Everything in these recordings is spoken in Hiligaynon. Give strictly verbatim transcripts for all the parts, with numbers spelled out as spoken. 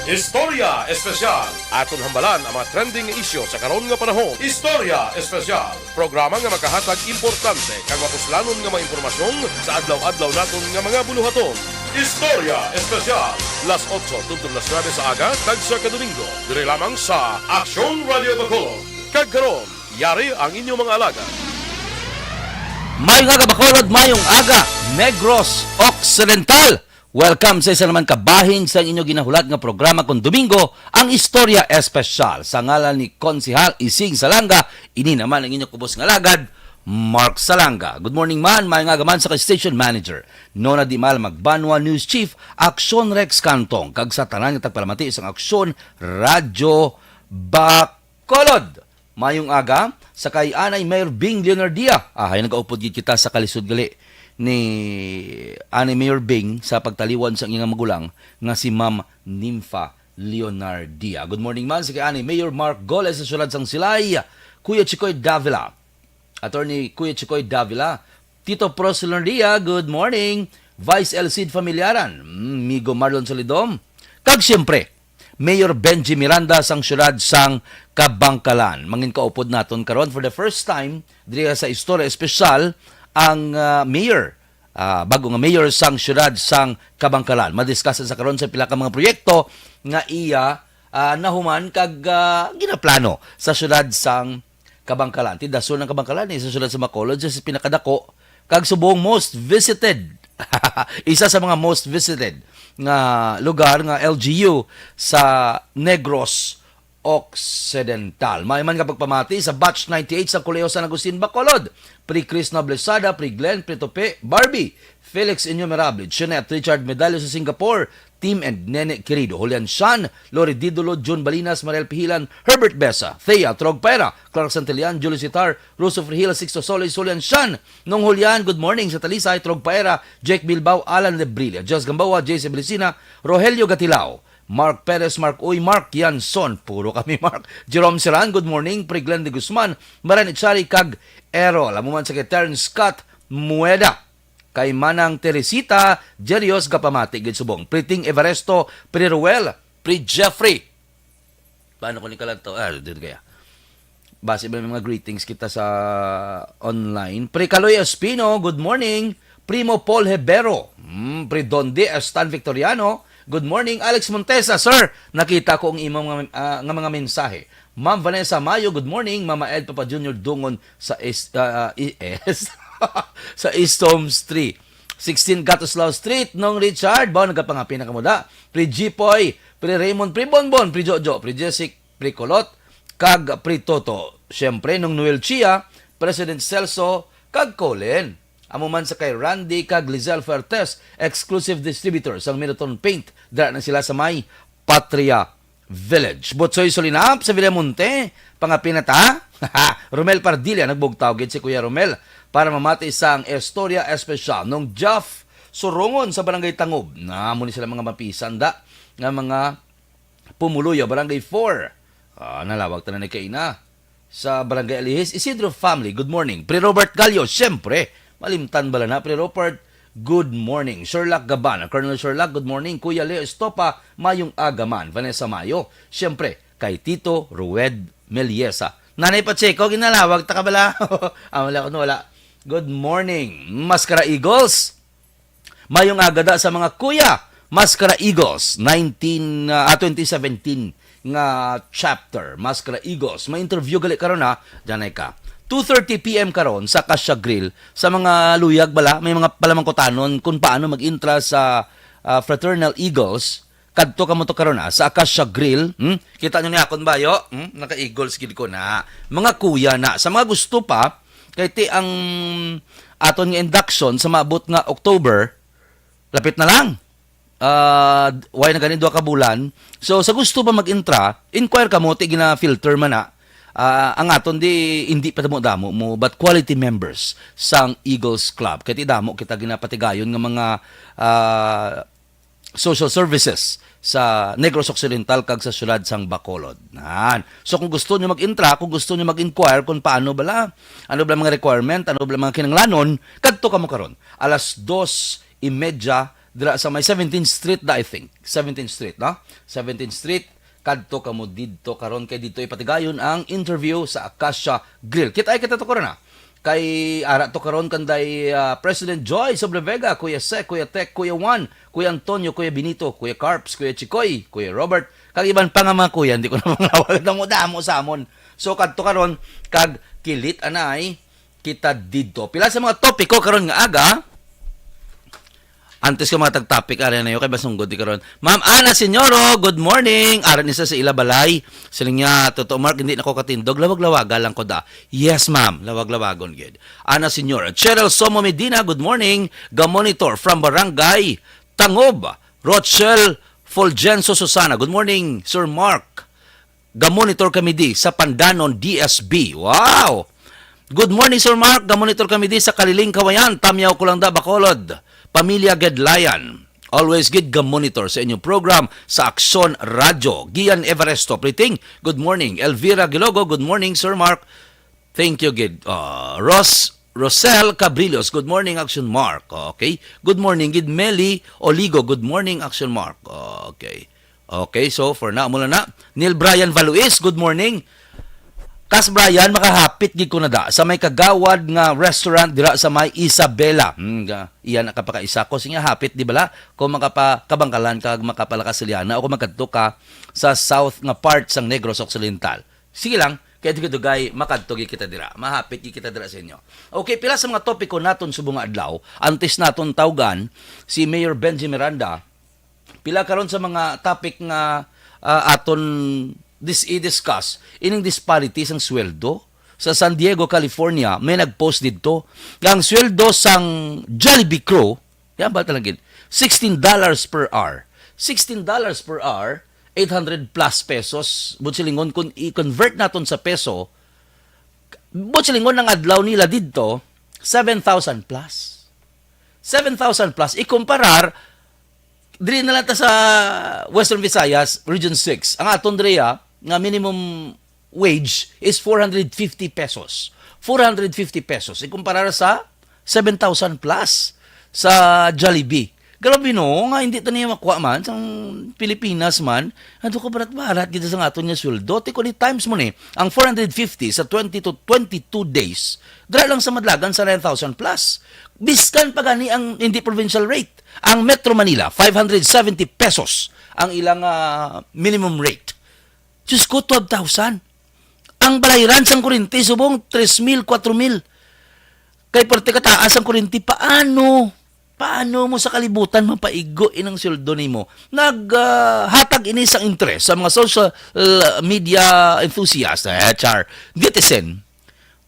Istorya Espesyal. Aton hambalan ang mga trending nga isyu sa karon nga panahon. Istorya Espesyal. Programa nga makahatag importante kag mapuslanon nga mga impormasyon sa adlaw-adlaw naton nga mga buluhaton. Istorya Espesyal. Las otso tubtob las nuebe sa aga, kag sa kadomingo, diri lamang sa Aksyon Radio Bacolod. Kag karon, yari ang inyong mga alagad. Mayong aga, Bacolod, mayong aga, Negros Occidental. Welcome sa isa naman ka bahin sa inyo ginahulat nga programa kon Domingo, ang Istorya Espesyal. Sa ngalan ni Konsehal Ising Salanga, ini naman ang inyong kubos nga alagad, Mark Salanga. Good morning man, mayong aga man sa kay station manager, Nona Di Mal Magbanwa, news chief, Aksyon Rex Cantong, kag sa tanan nga tagpalamati sang Aksyon Radyo Bacolod. Mayong aga sa kay Anay Mayor Bing Leonardia. Ahay, nagaupod gid kita sa kalisod gali ni Anay Mayor Bing sa pagtaliwan sa iyang magulang nga si Ma'am Nympha Leonardia. Good morning man sa kay Anay Mayor Mark Goles sa siyudad sang Silay, Kuya Chikoy Davila, Attorney Kuya Chikoy Davila, Tito Pros Leonardia, good morning. Vice El Cid Familiaran, mm, Migo Marlon Solidom, kag siyempre, Mayor Benji Miranda sang siyudad sang Kabangkalan. Mangin kaupod naton karon for the first time diri sa Istorya Espesyal ang, ah, mayor, ah, bago nga mayor sang siyudad sang Kabangkalan. Madiscuss sa karon sa pila ka mga proyekto nga iya, ah, nahuman kag, ah, ginaplano sa siyudad sang Kabangkalan. Ti dason ang Kabangkalan, eh, sa siyudad sa Bacolod, sa pinakadako kag subong most visited. Isa sa mga most visited nga lugar nga L G U sa Negros Occidental. May man nga pagpamati sa Batch ninety-eight sa Kolehiyo San Agustin, Bacolod. Pre Chris Noblesada, Pre Glenn, Pre Tope, Barbie, Felix Innumerable, Jeanette, Richard Medallo sa Singapore, Team and Nene Querido, Julian Shan, Lori Didolo, Jun Balinas, Mariel Pihilan, Herbert Besa, Thea Trogpaera, Clark Santillan, Julius Itar, Russo Frihil, Sixto Solis, Julian Shan, Nong Julian, good morning sa Talisay, Trogpaera, Jake Bilbao, Alan Lebrilla, Jos Gamboa, J C Belicina, Rogelio Gatilao, Mark Perez, Mark Uy, Mark Yanson, puro kami Mark, Jerome Seran, good morning, Pre Glenn de Guzman, Maran Ichari, kag Errol. Amo man sa kay Terence Scott Mueda, kay Manang Teresita Jerios, gapamati gid subong. Priting Everesto, Pre Ruel, Pre Jeffrey. Paano ko ni kalantaw? Ah, dito kaya. Basi ba may mga greetings kita sa online? Pre Kaloy Espino, good morning. Primo Paul Hebero. Hmm, Pre Donde Stan Victoriano, good morning. Alex Montesa, sir, nakita ko ang imong mga, ah, nga mga mensahe. Ma'am Vanessa Mayo, good morning. Mama Ed, Papa Junior Dungon sa S, ah, ah, E S. Sa East Homes three sixteen Gatoslaw Street, Nong Richard. Ba, nagapangapin na kamo da. Pre Jipoy, Pre Raymond, Pre Bonbon, Pre Jojo, Pre Jessic, Pre Kulot, kag Pre Toto. Siyempre, Nong Noel Chia, President Celso, kag Colin. Amo man sa kay Randy kag Lizelle Fuertes, exclusive distributor sang Miraton Paint. Dira na sila sa may Patria Village. Butsoy Solinap sa Villamonte, pangapin na ta. Romel Pardilla, nagbugtaw gid si Kuya Romel para mamati sang istorya espesyal nung Jeff Surongon sa Barangay Tangob. Na, amo ni sila mga mapisan da nga mga pumuluyo, Barangay four. Ah, nalawag tanan ni kaina. Sa Barangay Alihis, Isidro family, good morning. Pre Robert Gallo, siyempre, malimtan bala na, Pre Robert, good morning. Sherlock Gabana, Colonel Sherlock, good morning. Kuya Leo Estopa, mayong aga man. Vanessa Mayo, siyempre, kay Tito Rued Meliesa. Nanay Pacheco, ginalawag ta ka bala? Ah, wala, wala. Good morning, Mascara Eagles. Mayong aga da sa mga kuya, Mascara Eagles, nineteen, ah, twenty seventeen nga chapter, Mascara Eagles. May interview gali karon, ha, janay ka. Two thirty P M karon sa Acacia Grill, sa mga luyag bala, may mga palamangkutanon kung paano mag-intra sa, ah, Fraternal Eagles. Kadto kamo to karon, ah, sa Acacia Grill, hmm? Kita nyo ni akon bayo, hmm? Naka-Eagles gid ko na. Mga kuya na. Sa mga gusto pa, kay ti ang aton nga induction sa maabot nga October, lapit na lang. Ah, way na gani duha ka bulan. So, sa gusto pa mag-intra, inquire kamo, ti gina-filter man na. Ah, ang aton di, hindi pa damo-damo mo, but quality members sang Eagles Club. Kay ti damo kita ginapatigayon nga mga, ah, social services sa Negros Occidental kag sa siyudad sang Bacolod. Nan. So, kung gusto nyo mag-intra, kung gusto nyo mag-inquire kung paano bala, ano bala mga requirement, ano bala mga kinahanglanon, kadto kamo karon. Alas dos y media dira sa may seventeenth Street da, I think. Seventeenth Street, no? Seventeenth Street, kadto kamo didto karon kay didto ipatigayon ang interview sa Acacia Grill. Kita ay kita to karon, ah. Kay ara to karon kanday, ah, President Joy Sobrevega, Kuya Sec, Kuya Tech, Kuya Juan, Kuya Antonio, Kuya Benito, Kuya Carps, Kuya Chikoy, Kuya Robert, kag iban pa nga mga kuya, hindi ko na mangawag, damo-damo sa amon. So kadto karon kag kilit anay kita didto. Pila sa mga topiko karon nga aga? Antes ko mga tag-topic, ari na yun, kay basunggod di karon. Ma'am Ana Senyoro, good morning. Ara ni sa, sa ila balay. Siling niya, "Totoo, Mark, hindi na ko katindog. Lawag-lawaga lang ko da." Yes, ma'am. Lawag-lawagon, gid. Ana Senyoro. Cheryl Somo Medina, good morning. Ga-monitor from Barangay Tangob. Rochelle Fulgencio Susana, good morning, Sir Mark. Ga-monitor kami di sa Pandanon, D S B. Wow! Good morning, Sir Mark. Ga-monitor kami di sa Kaliling, Kawayan. Tamyaw ko lang da, Bacolod. Pamilya Gedlayan. Always gid ga-monitor sa inyong program sa Aksyon Radyo. Gian Everesto Pliting, good morning. Elvira Gilogo, good morning, Sir Mark. Thank you, gid. Ah, Ros-, Rosel Cabrillos, good morning, Action Mark. Okay. Good morning, gid. Meli Oligo, good morning, Action Mark. Okay. Okay, so for now, mula na. Neil Brian Valuis, good morning. Kas Brian, makahapit gid ko na da sa may kagawad nga restaurant dira sa may Isabela. Hmm, ga-, iya na kapakaisa ko. Siya hapit, di bala? Kung makapakabangkalan ka, makapalakasiliana, o kung magkadto ka sa south nga part sang Negros Occidental. Sige lang, kay dugay-dugay, makadto gid kita dira. Mahapit gid kita dira sa inyo. Okay, pila sa mga topiko naton subong nga adlaw, antes naton tawgan si Mayor Benji Miranda, pila karon sa mga topic nga, ah, aton dis-, i-discuss, ining disparity sang sweldo. Sa San Diego, California, may nag-post didto nga ang sweldo sang Jollibee crew, yan ba talaga gid? Sixteen dollars per hour. Sixteen dollars per hour, eight hundred plus pesos. Buot silingon, kung i-convert naton sa peso, buot silingon, ang adlaw nila didto, seven thousand plus. Seven thousand plus. Ikumparar, diri na lang ta sa Western Visayas, Region six. Ang aton diri, ah, nga minimum wage is four hundred fifty pesos. Four hundred fifty pesos. Ikumparar sa seven thousand plus sa Jollibee. Grabe, no, nga hindi ta niya makuha man sang Pilipinas man. Ano ka, barat-barat gid sa aton nga sweldo. Ti kung i-times mo ni ang four hundred fifty sa twenty to twenty-two days, dira lang sa Madlagan sa nine thousand plus. Biskan pa gani ang hindi provincial rate. Ang Metro Manila, five hundred seventy pesos ang ilang, ah, minimum rate. Diyos ko, twelve thousand. Ang balayran sang kuryente subong, tres mil, kwatro mil. Kay parte kataas ang kuryente, paano? Paano mo sa kalibutan mapaigo inang sweldo nimo? Nag, ah, hatag ini sang interes sa mga social, ah, media enthusiast, eh, char, netizen.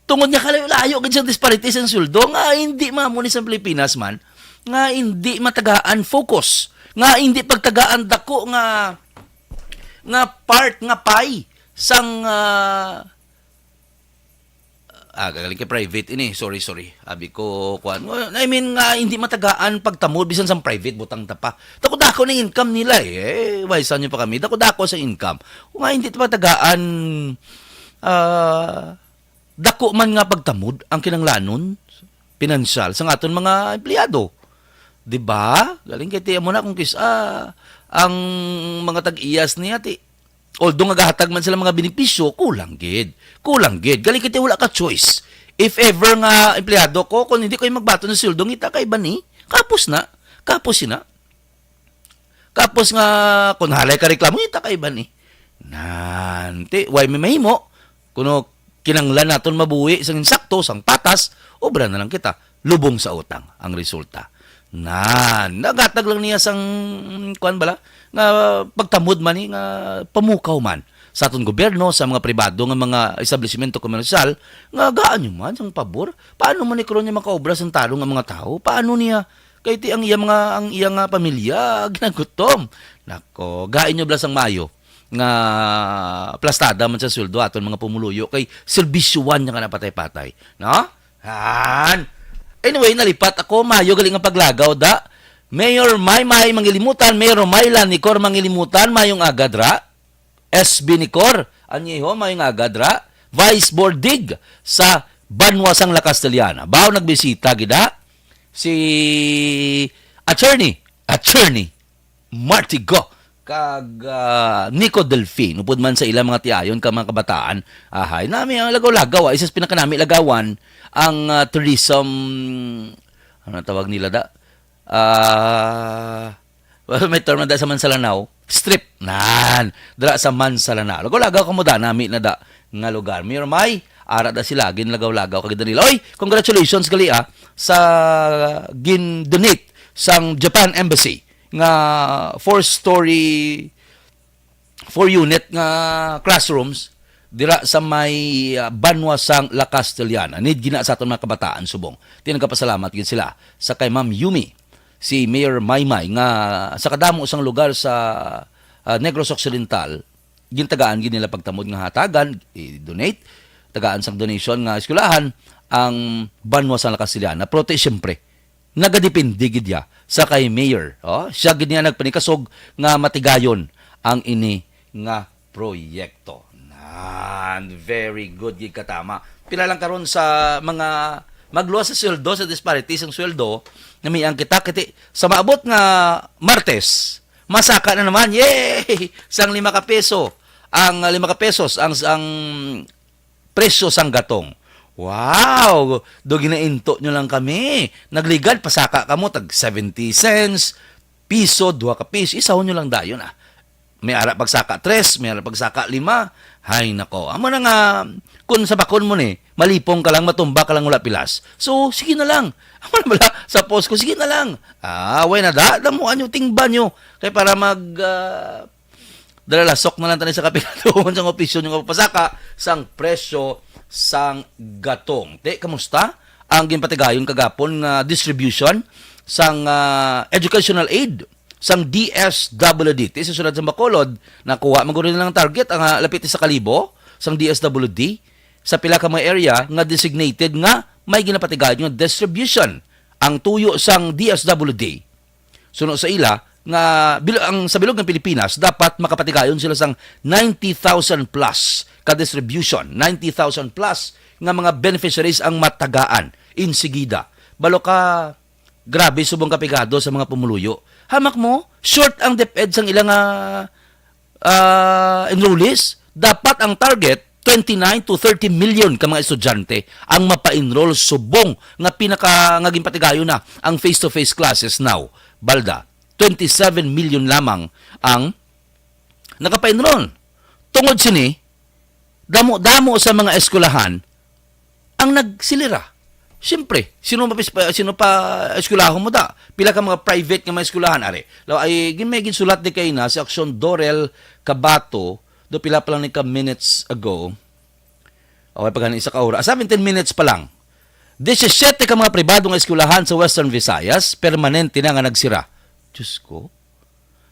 Tungod nga kalayo-layo gid sang disparity sang sweldo, nga hindi mamuni sa Pilipinas man, nga hindi matagaan focus, nga hindi pagtagaan dako nga, nga part, nga pie sang, ah, ah, galing kay private ini. Sorry, sorry. Abi ko, kuan. I mean, nga hindi matagaan pagtamod bisan sang private, butang ta pa. Dako-dako na income nila eh. Eh, why sa nyo pa kami? Dako-dako sa income. Kung nga hindi matagaan, ah, dako man nga pagtamod ang kinanglanon, pinansyal, sa aton mga empleyado. Di ba? Galing kay ti amo na kung kis-, ah, ang mga tag-iyas niya, ti, although nga gahatag man sila mga benepisyo, kulang gid. Kulang gid. Galing kay ti wala ka choice. If ever nga empleyado ko, kung hindi ko yung magbaton sa sweldo, ngita kay ba ni? Kapos na. Kapos na. Kapos nga, kung halay ka reklamo, ngita kay ba ni? Nanti, why may mahimo? Kuno kinanglan naton mabuhi sang insakto, sang patas, obra na lang kita. Lubong sa utang ang resulta. Na, nagatag lang niya sang, kuan bala, nga pagtamod man ni, nga pamukaw man sa aton gobyerno, sa mga pribado nga mga establishmento komersyal, nga gaan nyo man sang pabor. Paano man ni karon niya makaobra sang tarong nga mga tao? Paano niya? Kay ti ang iya mga, ang iya nga pamilya, ginagutom. Nako, gain nyo bala sang maayo nga plastada man sa sweldo aton mga pumuluyo kay serbisyuhan niya ka na patay-patay, no? Han. Anyway, nalipat ako, mayo gali nga paglagaw da. Mayor Maymay Mangilimutan, Mayor Myla Nicor Mangilimutan, mayong aga dra. S B Nicor Añejo, mayong aga dra. Vice Bordig sa Banwa sang La Castellana. Bao nagbisita gid, ha? Si Attorney Attorney Marty Go kag ah, Nico Delfin, upod man sa ilang mga tiayon ka mga kabataan, ahay, nami ang lagaw-lagaw, ah, isa sa pinakanami lagawan ang ah, tourism, ano ang tawag nila da? Ah, well, may term na da sa Mansalanao, strip. Nan, dira sa Mansalanao. Lagaw-lagaw kamo da, nami na da nga lugar. Mayor May, ara da sila, ginlagaw-lagaw kag nila. Oy, congratulations gali ah, sa gin-donate sang Japan Embassy nga four-story, four-unit nga classrooms dira sa may ah, banwa sang La Castellana. Need gina sa aton mga kabataan subong. Ti nagapasalamat gid sila sa kay Ma'am Yumi, si Mayor Maymay, nga sa kadamo sang lugar sa ah, Negros Occidental, gintagaan gid nila pagtamod nga hatagan, i-donate, tagaan sang donation nga eskwelahan ang banwa sang La Castellana. Pero ti, siyempre, nagadepende gid ya sa kay mayor. Oh, siya gid niya nagpanikasog nga matigayon ang ini nga proyekto. Nan, very good gid katama. Pila lang karon sa mga magluwas sa sweldo, sa disparities ang sweldo, namiang kita kiti sa maabot nga Martes, masaka na naman. Yay! Sang lima ka piso ang ah, lima ka pesos ang ang presyo sang gatong. Wow! Do ginainto nyo lang kami. Nagligad, pasaka kamo, tag seventy cents, piso, duha ka piso, isahon nyo lang dayon, ah. May ara pagsaka tres, may ara pagsaka lima. Hay nako, amo na nga, kung sa bakon mo ni, malipong ka lang, matumba ka lang, wala pilas. So, sige na lang. Amo na bala, sa post ko, sige na lang. Ah, way na da, damuan nyo, tingban nyo. Kay para mag, ah, dala lasok na lang tani sa kapila tuon sang opisyo nga pasaka sang presyo sang gatong. Te, kamusta ang ginpatigayon kagapon nga distribution sang ah, educational aid sang D S W D? Te, sa sulod sa Bacolod, nakuha man guro nilang target ang ah, lapit sa kalibo sang D S W D sa pila ka mga area nga designated nga may ginapatigayon nga distribution. Ang tuyo sang D S W D, suno sa ila, nga bil-, ang sa bilog ng Pilipinas dapat makapatigayon sila sang ninety thousand plus ka distribution, ninety thousand plus nga mga beneficiaries ang matagaan insigida. Balo ka, grabe subong kapigado sa mga pumuluyo. Hamak mo, short ang DepEd sang ila nga ah, enrollees, dapat ang target, twenty-nine to thirty million ka mga estudyante ang mapa-enroll subong nga pinaka nga ginpatigayon na ang face-to-face classes now. Balda, twenty-seven million lamang ang nakapa-enroll. Tungod sini, damo-damo sa mga eskwelahan ang nagsilira. Siyempre, sino mapis-, pa, sino pa eskwelahon mo da? Pila ka mga private nga mga eskwelahan, ari. Law, ay, gin-, may ginsulat di kay na si Aksyon Dorel Cabato, do pila pa lang ni ka minutes ago. Away pa gani isa ka oras. Ah, seventeen minutes pa lang. Disisyete ka mga pribado nga eskwelahan sa Western Visayas, permanente na nga nagsira. Diyos ko.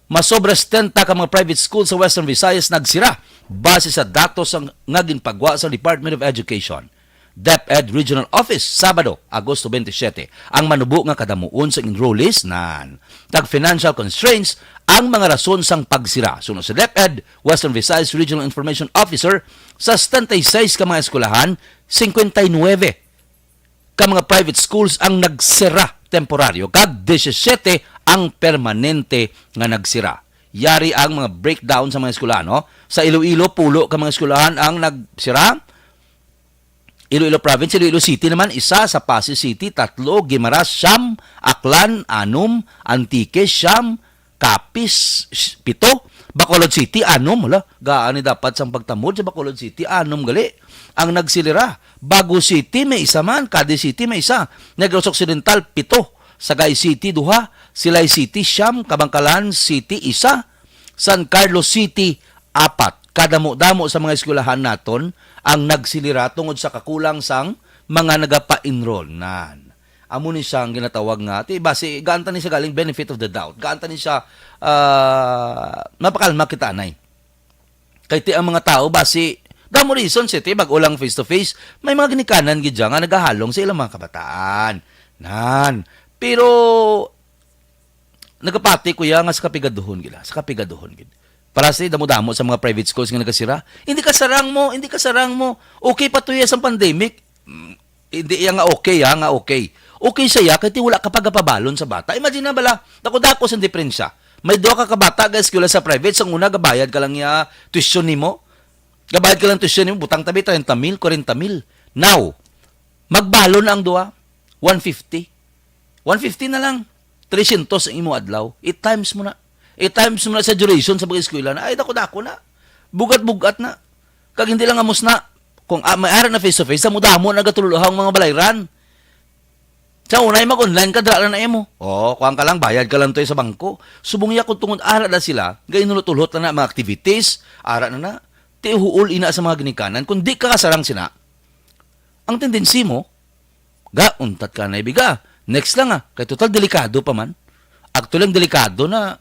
Masobra setenta ka mga private school sa Western Visayas nagsira, base sa datos sang, nga ginpagwa sa Department of Education, DepEd Regional Office, Sabado, Agosto twenty-seven. Ang manubo nga kadamuon sa enrollees nan tag financial constraints ang mga rason sang pagsira. Suno sa DepEd, Western Visayas Regional Information Officer, sa setenta y seis ka mga eskwelahan, cincuenta y nueve ka mga private schools ang nagsira temporaryo, kag disisyete ang permanente nga nagsira. Yari ang mga breakdown sa mga eskwelahan, no? Sa Iloilo, pulo ka mga eskwelahan ang nagsira. Iloilo Province, Iloilo City naman, isa. Sa Passi City, tatlo. Guimaras, siyam. Aklan, anom. Antique, siyam. Capiz, s-, pito. Bacolod City, anom. Hala, gaan ni dapat sang pagtamod sa Bacolod City, anom gali ang nagsilira. Bago City, may isa man. Cadiz City, may isa. Negros Occidental, pito. Sagay City, duha. Silay City, siyam. Kabankalan City, isa. San Carlos City, apat. Kadamo-damo sa mga eskwelahan naton ang nagsilira tungod sa kakulang sang mga nagapa-enroll. Nan. Amo ni siya ang ginatawag nga, ti, basi, gaan ta ni siya galing benefit of the doubt. Gaan ta ni siya, ah, mapakalma kita, anay. Kay ti ang mga tao, basi, damo reason siya, ti, bag-o lang face to face, may mga ginikanan gid siya nga nagahalong sa ilang mga kabataan. Nan. Pero, nagapati ko ya nga sa kapigaduhon gid, ah, sa kapigaduhon gid. Para sa damo-damo sa mga private schools nga nagasira, hindi ka sarang mo, hindi ka sarang mo. Okay pa to ya sa pandemic. Mm, hindi ya nga okay, ha, nga okay. Okay siya, kay ti wala ka pagapabalon sa bata. Imagine na bala, dako-dako sang diferensya. May duha ka kabata ga eskwela sa private, sang una gabayad ka lang niya tuition nimo. Gabayad ka lang tuition nimo, butang tabi treinta mil, kwarenta mil. Now, magbalon na ang duha, one fifty. One fifty na lang. Trescientos ang imo adlaw. I-times mo na. I-times mo na sa duration sa pag-eskwela na. Ay, dako-dako na. Bugat-bugat na. Kag hindi lang amos na. Kung, ah, may ara na face-to-face, damo-damo na gatululuhang mga balayran. Sa unay, mag-online ka, dala na imo. Oh, kuwan ka lang, bayad ka lang to sa bangko. Subong ya kung tungod ara na sila, gainulot-ulot na na mga activities, ara na na. Tihuol ina sa mga ginikanan, kung di ka kasarang sina, ang tendency mo, ga, untat ka na ibiga. Next lang ah, kay total delikado pa man. Actually, ang delikado na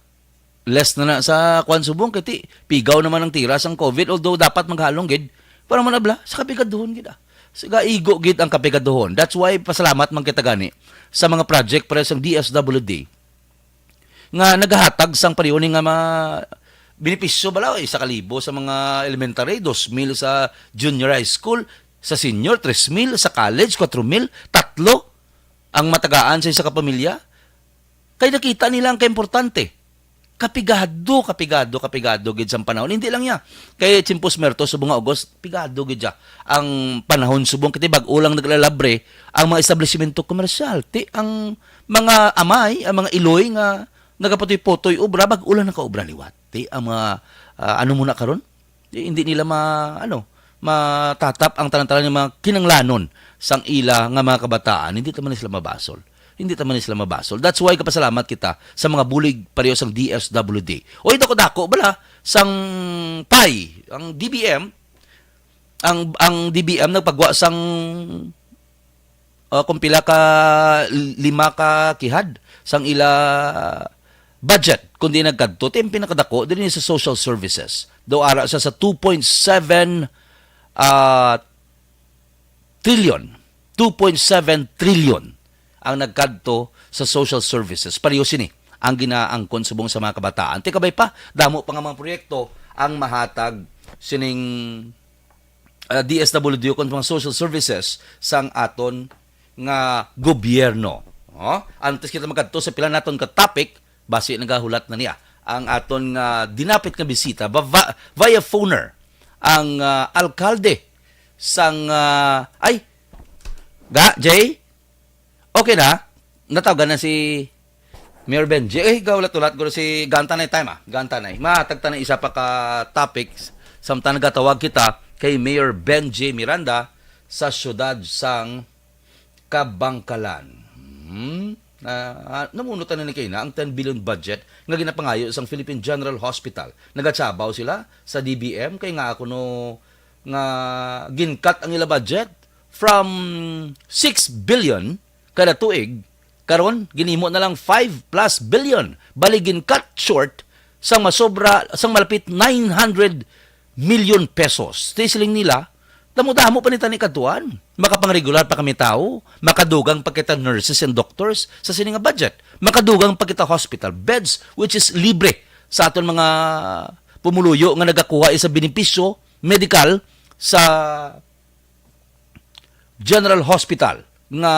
less na na sa kwan subong, kay ti, pigaw naman ang tira sang COVID, although dapat maghalong gid, para man abla, sa kapigaduhon gid ah. Sa gaigo gid ang kapigaduhon. That's why pasalamat man kita gani sa mga project para sa D S W D nga nagahatag sang pareho ni nga mga benepisyo bala, isa ka libo sa mga elementary, dos mil sa junior high school, sa senior, tres mil, sa college, kwatro mil, tatlo ang matagaan sa isa ka pamilya. Kay nakita nila ang kaimportante. Kapigado, kapigado, kapigado gid sang panahon. Hindi lang niya. Kay Chimpos Merto, subong nga August, pigado gid siya. Ang panahon subong, kay bag-o lang naglalabre ang mga establishmento komersyal. Ti, ang mga amay, ang mga iloy nga nagaputoy-putoy obra, bag-o lang nakaobra liwat. Ti, ang mga, ah, ano muna karon? Di, hindi nila ma-, ano, matatap ang tanan-tanan nga mga kinanglanon sang ila nga mga kabataan. Hindi ta man sila mabasol. Hindi ta man sila mabasol. That's why kapasalamat kita sa mga bulig pareho sang D S W D. Oy, dako-dako bala sang pay, ang D B M, ang, ang D B M nagpagwa sang, uh, kung pila ka, lima ka kihad sang ila budget, kundi nagkadto, ti ang pinakadako diri sa social services. Daw ara siya sa two point seven, ah, trillion. Two point seven trillion ang nagkadto sa social services. Pareho sini ang ginaangkon subong sa mga kabataan. Ti kabay pa, damo pa nga mga proyekto ang mahatag sining, ah, D S W D o kon mga social services sang aton nga gobyerno. Oh, antes kita magkadto sa pila naton ka topic, basi nagahulat na niya ang aton nga dinapit nga bisita ba, va-, via phoner ang, ah, alkalde sang, ah, ay, ga, Jay? Okay na? Natawagan na si Mayor Benji. Eh, gaulat-ulat ko si Gantanay time, ah. Gantanay. Matagta na isa pa ka topics. Samtang nagatawag kita kay Mayor Benji Miranda sa siyudad sang Kabangkalan. Hmm? Ah, ah, namuno tanan ni kaina ang ten billion budget nga ginapangayo sang Philippine General Hospital. Nagachabaw sila sa D B M kay nga ako no nga gin-cut ang ila budget from six billion kada tuig, karon ginhimo na lang five plus billion. Bali gin-cut short sang masobra, sang malapit nine hundred million pesos. Ti siling nila, damo-damo pa ni tani kadtuan. Makapangregular pa kami tawo, makadugang pa kita nurses and doctors sa sini nga budget. Makadugang pa kita hospital beds, which is libre sa aton mga pumuluyo nga nagakuha sa benepisyo medikal sa General Hospital nga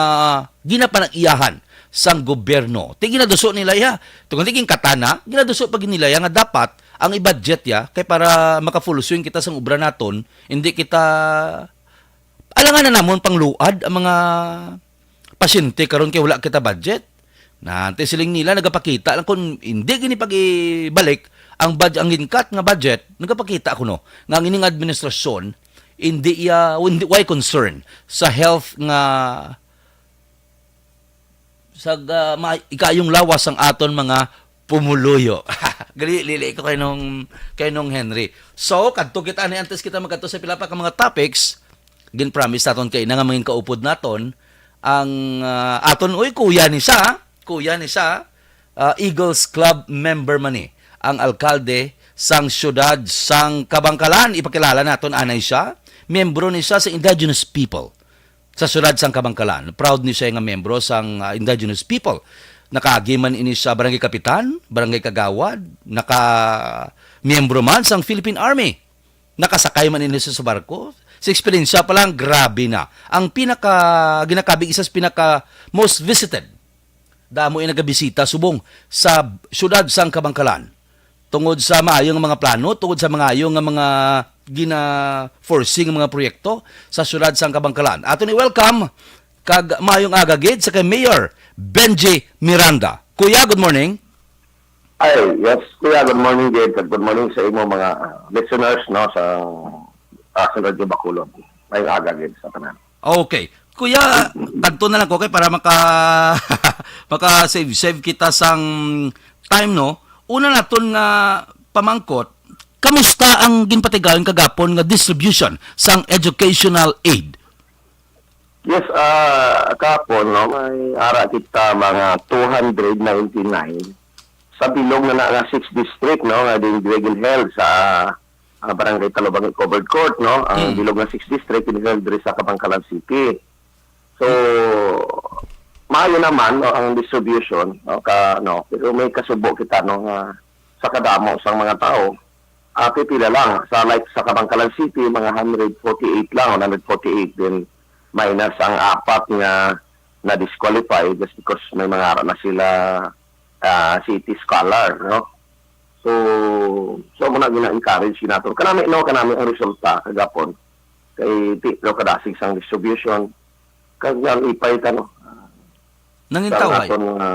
ginapanag-iyahan sang gobyerno. Ti ginaduso nila iya. Tungod ti ginkatana, ginaduso pa gid nila iya nga dapat ang i-budget iya kay para maka-full swing kita sang obra naton, hindi kita alangan na namon pangluad ang mga pasyente karon kay wala kita budget. Na, ti siling nila nagapakita lang kung hindi gini pag-ibalik ang bud-, ang gin-cut nga budget, nagapakita kuno nga ang ining administrasyon hindi iya, hindi, way concern sa health nga sa, ah, ma-, ikayong lawas ang aton mga pumuluyo. Gali, lili ko kay nung, kay nung Henry. So, kadto kita ni antes kita magkadto sa pila pa ka mga topics, gin-promise naton kay na nga mangin kaupod naton ang, ah, aton, uy, kuya ni sa, kuya ni sa, ah, Eagles Club member man ni ang alkalde sang siyudad sang Kabangkalan. Ipakilala naton anay siya. Miyembro ni siya sa indigenous people sa siyudad sang Kabangkalan. Proud ni siya nga miyembro sang, ah, indigenous people. Nakaagi man ini sa barangay kapitan, barangay kagawad, naka miyembro man sang Philippine Army. Nakasakay man ini sa barko, Sa eksperyensya pa lang, grabe na. Ang pinaka, ginakabig, isa sa pinaka most visited, damo yung nagabisita subong sa siyudad sang Kabankalan. Tungod sa maayong mga plano, tungod sa mga ayo nga mga gina-foresee nga mga proyekto sa siyudad sang Kabankalan. Ato ni welcome kag maayong aga gid sa kay Mayor Benji Miranda. Kuya, good morning. Ay, yes, Kuya, good morning, Jed. Good morning sa imo mga ah, listeners, no, sa Action Radio Bacolod. May aga, Jed, sa tanan. Okay. Kuya, kadto na lang ko kay para maka maka save save kita sang time, no. Una naton nga pamangkot, kamusta ang ginpatigayon kagapon nga distribution sang educational aid? Yes, ah, kahapon, no, may ara kita mga two hundred ninety-nine sa bilog na na nga six district, no, nga din held sa ah, Barangay Talubangi Covered Court, no, ang Mm. bilog nga six district held diri sa Kabankalan City. So, maayo naman, no, ang distribution, no, ka, no, pero may kasubo kita, no, nga sa kadamo sang mga tao, ah, pipila lang. Sa, like, sa Kabankalan City, mga hundred forty-eight lang, one hundred forty-eight, then minus ang apat nga na-disqualify just because may mga ara na sila ah, city scholar, no? So, so mo na gina-encourage nato. Kanami, no, kanami ang resulta kagapon. Kay ti daw kadasig sang distribution. Kag nalipay ta, no? Nangin Sa tawhay. aton nga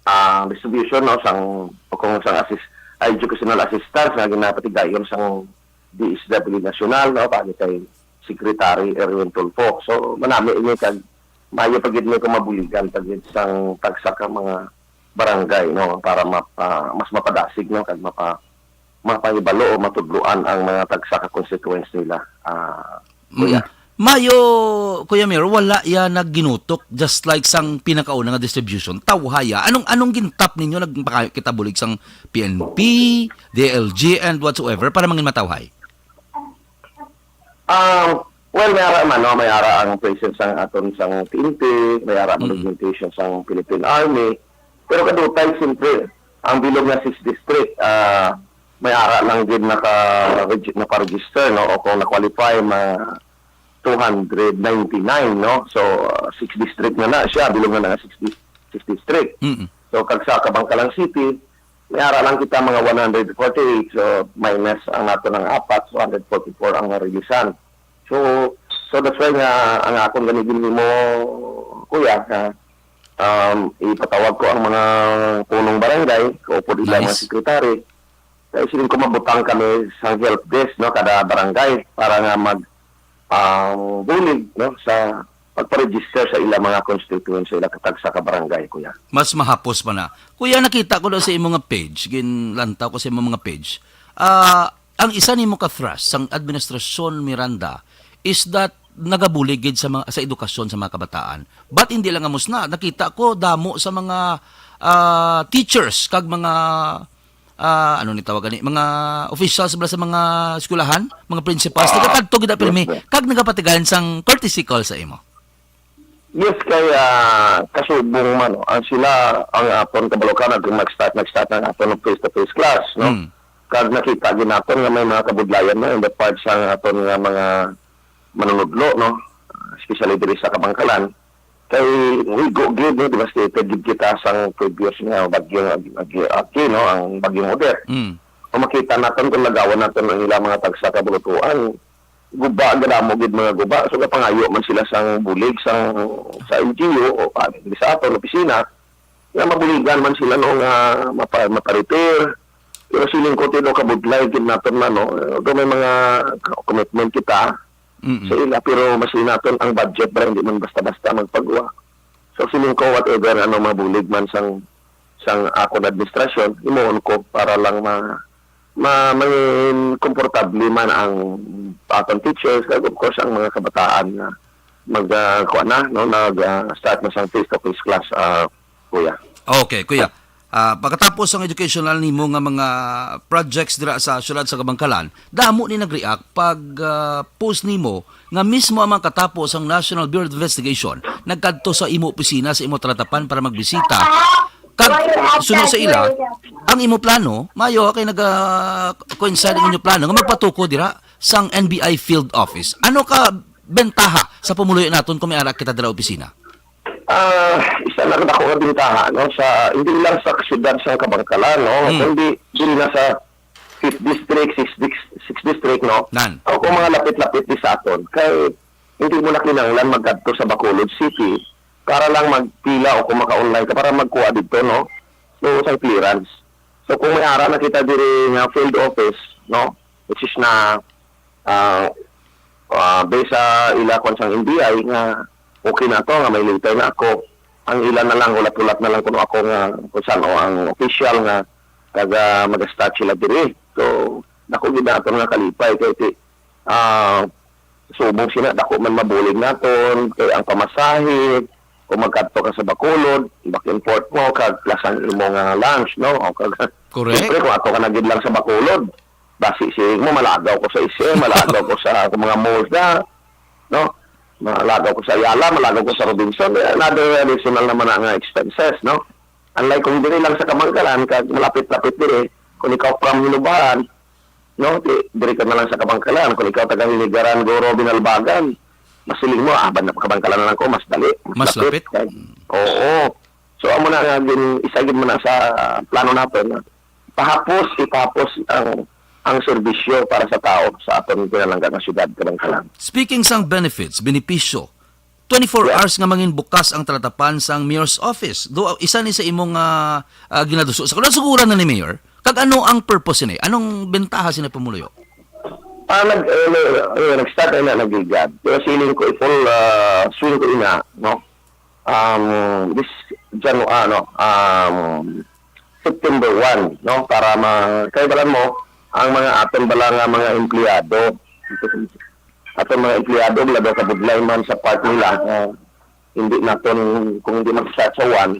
ah, distribution, no, sang o kung sang assist ah, educational assistance nga ginapatigayon sang D S W National, no, pati kay Secretary Erwin Tulfo. So, manami ini kag maayo pa gid ni kung mabuligan pa gid sang tagsa ka mga barangay, no, para mapa, mas mapadasig, no, kag mapa, mapahibalo o matudloan ang mga tagsa ka constituents nila. Ah, Mm. Kuya. Mayo, Kuya Mayor, wala ya nagginutok just like sang pinakauna nga distribution. Tawhaya. Anong anong gintap ninyo nagpakayo kita bulig sang P N P, D L G and whatsoever para mangin matawhay? Um, well, may ara man, no? May ara ang presence sang aton sang P N P, may ara man Mm. augmentation sang Philippine Army. Pero kadutay, siyempre, ang bilog nga six district, ah, may ara lang gid naka naka-register, no? O kung na-qualify, ma two hundred ninety-nine, no? So, uh, six district na na siya, bilog na na six, dis- six district. Mm. So, kag sa Kabankalan City, may ara lang kita mga one hundred forty-eight, so minus ang nato ng apat, so one hundred forty-four ang narilisan. So, so that's why nga ang akong ganigin mo, kuya, nga um, ipatawag ko ang mga punong barangay, kaupod ila mga Nice. Secretary. Kaya siling ko mabutang kami sa help desk, no, kada barangay para nga mag ang bulig, no, sa pagpa-register sa ila mga constituents sa ila katagsa ka barangay, kuya. Mas mahapos pa na. Kuya, nakita ko daw sa imo nga page, ginlantaw ko sa imo mga page. Ah, ang isa nimo ka thrust sang administrasyon Miranda is that nagabulig gid sa mga, sa edukasyon sa mga kabataan. But hindi lang amos na, nakita ko damo sa mga ah, teachers kag mga ah, ano ni tawagan ni, mga officials bala sa mga eskwelahan, mga principals, nagakadto gid pirmi, Yes, sir. Kag nagapatigayon sang courtesy call sa imo. Yes, kay ah, kasubong man, no? Ang sila, ang aton kabalukan, nag mag-start, nag-start ang aton face-to-face class, no? Mm. Kag nakita gid naton nga may mga kabudlayan na in the part sa aton nga mga manunudlo, no? Especially diri sa Kabangkalan. Kay higo gid, no, devastated gid kita sang previous nga bagyong Ag-, Ag-, Aki, no, ang bagyong Odette. Mm. Kung makita naton, kung lagawan naton ang ilang mga tagsa ka bulutuan, guba, gadamo gid mga guba. So, gapangayo man sila sang bulig sang, sa L G U o, ah, sa aton opisina, nga mabuligan man sila, no, nga mapa-, mapa-repair. Pero siling ko, tino, kabudlay gid naton man, no? Although may mga commitment kita Mm. sa ila, pero masiling naton ang budget ba, hindi man basta-basta magpagawa. So, siling ko, whatever, ano, mabulig man sang, sang akon administrasyon, himuon ko para lang ma-, ma-, mangin komportable man ang aton teachers, kag of course ang mga kabataan nga mag, ah, kuwan na, no, nag, ah, start na sang face-to-face class, ah, kuya. Okay, kuya. Ah, pagkatapos ang educational nimo nga mga projects dira sa siyudad sa Kabangkalan, damo ni nag-react pag, ah, post nimo nga mismo ang mga katapos ang National Bureau of Investigation nagkadto sa imo opisina, sa imo talatapan para magbisita. Kag suno sa ila, ang imo plano, mayo kay naga-coincide ang inyo plano nga magpatuko dira sang N B I field office? Ano ka bentaha sa pumuluyo naton kung may ara kita dira opisina? Ah, isa na ako nga bentaha, no, sa, hindi lang sa siyudad sa Kabankalan, no, Hmm. kundi diri na sa fifth District, sixth, Dis- sixth District, no? Nan. O kung mga lapit-lapit di sa aton, kay hindi mo na kinahanglan magkadto sa Bacolod City para lang magpila o kung maka-online ka para magkuha dito, no? So, sa clearance. So, kung may ara na kita diri nga field office, no? Which is na, ah, ah, based sa ila kung sang N B I nga okay na to, nga may lintay na ako, ang ila na lang, hulat-hulat na lang kuno ako nga kung saan, o ang official nga taga mag-start sila diri. So, dako gid naton nga kalipay kay ti, ah, subong sina, dako man mabulig naton, kay ang pamasahe, kung magkadto ka sa Bacolod, back and forth mo, kag plus ang imo nga lunch, no? O kag, Correct. siyempre, kung ato ka na gid lang sa Bacolod, basi siling mo, malagaw ko sa Isye, malagaw ko sa, sa mga malls na, no? Malagaw ko sa Ayala, malagaw ko sa Robinson, eh, another additional naman na nga expenses, no? Unlike kung diri lang sa Kabankalan, kag malapit-lapit diri, kung ikaw from Hinubaran, no? Di, diri ka na lang sa Kabankalan. Kung ikaw taga Hinigaran, Goro, Binalbagan, masiling mo, ah, ban-, Kabankalan na lang ko, mas dali, Mas lapit. Kag, oo. So, amo na nga, gin, isa gid mo na sa plano naton, no? Pahapos, ipahapos ang, ang serbisyo para sa tao sa aton pinalangga nga syudad, Kabankalan. Speaking sang benefits, benepisyo, twenty-four Yeah. hours nga mangin bukas ang talatapan sang mayor's office. Do, isa ni sa imong, ah, ah, ginaduso. Sa, nasuguran na ni Mayor, kag ano ang purpose ni? Anong bentaha sina pumuluyo? Ah, nag, eh, nag, eh, nag-start na nagligad. Pero siling ko, i-full, ah, swing ko ina, no? Um, this Janu-, ano, um, September one, no? Para ma-, kay balan mo, ang mga aton bala nga mga empleyado, aton mga empleyado, wala daw kabudlay man sa part nila, ah, hindi naton, kung hindi mag-start sa one,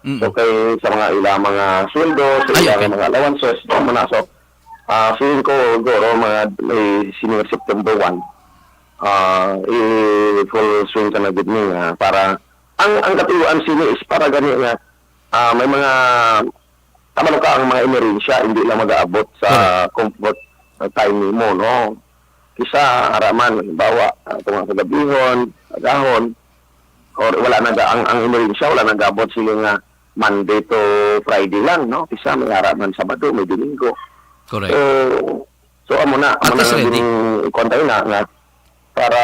Mm. so kay sa mga ila, mga sweldo, sa Ay, ila okay. mga allowances, no? Muna, so, ah, feeling ko, guro, mga, may senior September one, ah, i-full swing ka na gid ni, ah, para, ang, ang katuyoan sini is para gani nga, ah, may mga, tama ka, ang mga emerensya, hindi lang mag-aabot sa Correct. comfort time nimo, no? Kisa, ara man, halimbawa, ah, itong mga kagabihon, agahon, or wala na ga-, ang, ang emerensya, wala nag-abot sila nga Monday to Friday lang, no? Kisa may ara man Sabado, may Domingo. Correct. So, so amo na, At amo na least nga ready. gin-, kuwan tayo na, nga para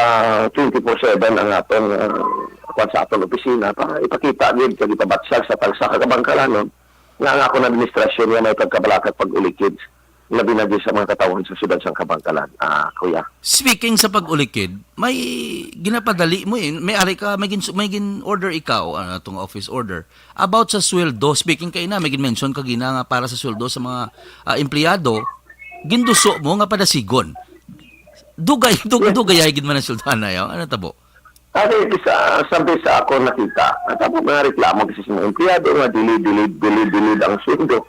twenty-four seven ang aton, ah, kuwan sa aton opisina para ipakita gid kag ipabatyag sa tagsa ka Kabangkalanon nga ang akon administrasyon nga may pagkabalaka pag-ulikid, labi na gid sa mga katawhan sa siyudad sang Kabangkalan, ah, kuya. Speaking sa pag-ulikid, may ginapadali mo eh. May ari ka, may gin-, may gin-order ikaw, ah, atong office order. About sa sweldo, speaking kay na, may gin-mention ka gina nga para sa sweldo sa mga, ah, empleyado, ginduso mo nga padasigon. Dugay, dug-, Yes. dugay ay gid man ang sweldo, ano, ano tabo? Ari, kisa, sabi sa ako nakita, ang tapos mga reklamo kasi sa mga empleyado nga delayed, delayed, delayed, delayed ang sweldo.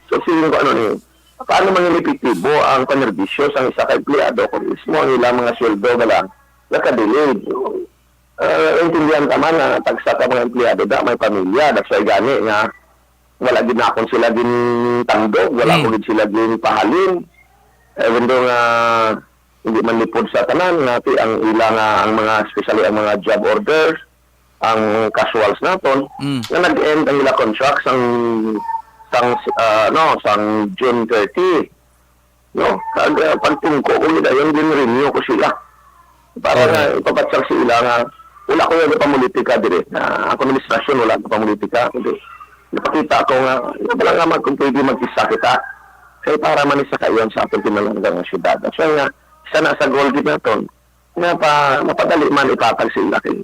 So, feeling ko, ano ni, paano maging epektibo ang panerbisyo sa isa ka empleyado kung mismo ang ilang mga sweldo ba lang naka-delayed? So, ah, intindihan ka man na tagsa ka mga empleyado da, may pamilya, that's why gani nga wala gid na akon sila gintandog, wala Mm. ko gid sila ginpahalin. Even though nga hindi man lipod sa tanan, nga ti ang ila nga, ang mga, especially ang mga job orders, ang casuals naton, Mm. nga nag-end ang ila contract sang, sang, ah, no, sang June thirty, no? Kag, ah, pagtungko ko nila yun, gin-renew ko sila. Para Correct. nga ipabatyag sa ila nga wala ko yung pamulitika dire. Na ako administrasyon, wala ko pamulitika, kundi napakita ko nga, nga wala nga mag-, kung pwede mag-isa kita. Kay para man sa kaiyan sa aton pinalangga nga syudad. That's why nga, isa na sa goal gid naton, nga pa, mapadali man ipatag sa ila kay.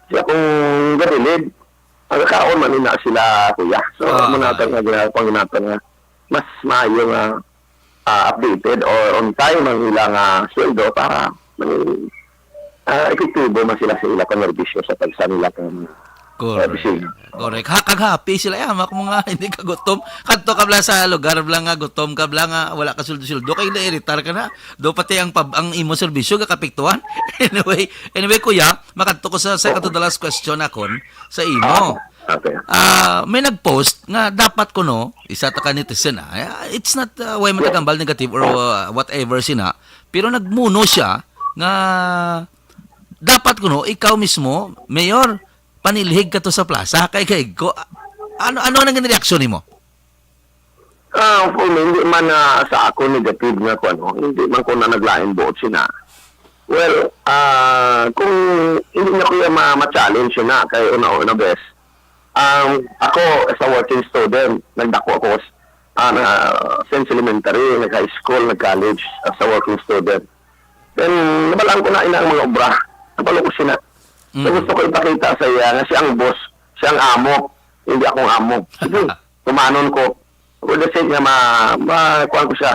Kaya kung gadilid, ang kaon man ina sila, kuya. So, Ah, muna okay. nga ginagawa nga mas maayo nga, ah, updated or on time ang ilang, ah, sweldo para, ah, epektibo man sila sa ila panerbisyo sa tagsa nila kang, Correct. ah, bisita. Correct. Ha, kag happy sila, eh, ama ko mga hindi kagutom. Kadto ka bala sa lugar bala nga gutom ka bala nga wala ka sweldo-sweldo, kay na-irritar ka na. Do pati ang pab-, ang imo serbisyo gakapektuhan. Anyway, anyway, kuya, makadto ko sa second to the last question akon sa imo. Ah. Okay. Ah, may nag-post nga dapat kuno, isa ta ka netizen, ah, it's not, ah, way man ta kambal, negative or, ah, whatever sina, pero nagmuno siya nga dapat kuno ikaw mismo, Mayor, panilhig ka to sa plaza. Kay, kay ko, ano, ano ang reaksyon nimo? Ah, for me, hindi man na sa ako negative nga kung ano, hindi man ko na naglain buot sina. Well, ah, kung hindi na ko iya ma-, ma-challenge na kay una-una, bes, um, ako as a working student, nagdako ako s-, ah, na, since elementary, nag-high school, nag-college as a working student. Then, nabalaan ko na ina ang mga obra. Kabalo ko sina. So, Mm. gusto ko ipakita sa iya nga siya ang boss, siya ang amo, hindi akong amo. Sige, tumanon ko. For the sake nga ma-, ma-, kuwan ko siya,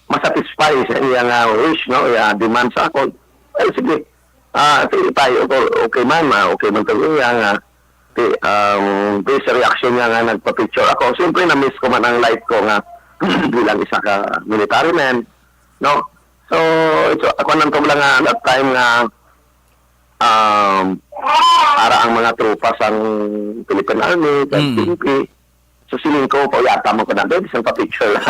ma-satisfy sa iya nga wish, no? Iya demand sa akon. Ay, sige. Ah, sige tayo. Okay, okay man, ah, okay man to iya nga, ti-, um, based sa reaction niya nga nagpa-picture ako. Siyempre, na-miss ko man ang life ko nga bilang isa ka military man, no? So, ito, ako nang tubla nga that time nga, um, ara ang mga tropa sang Philippine Army, kag Mm. P N P. So, siling ko, pauyata mo ko na, "Dahil isang pa-picture lang."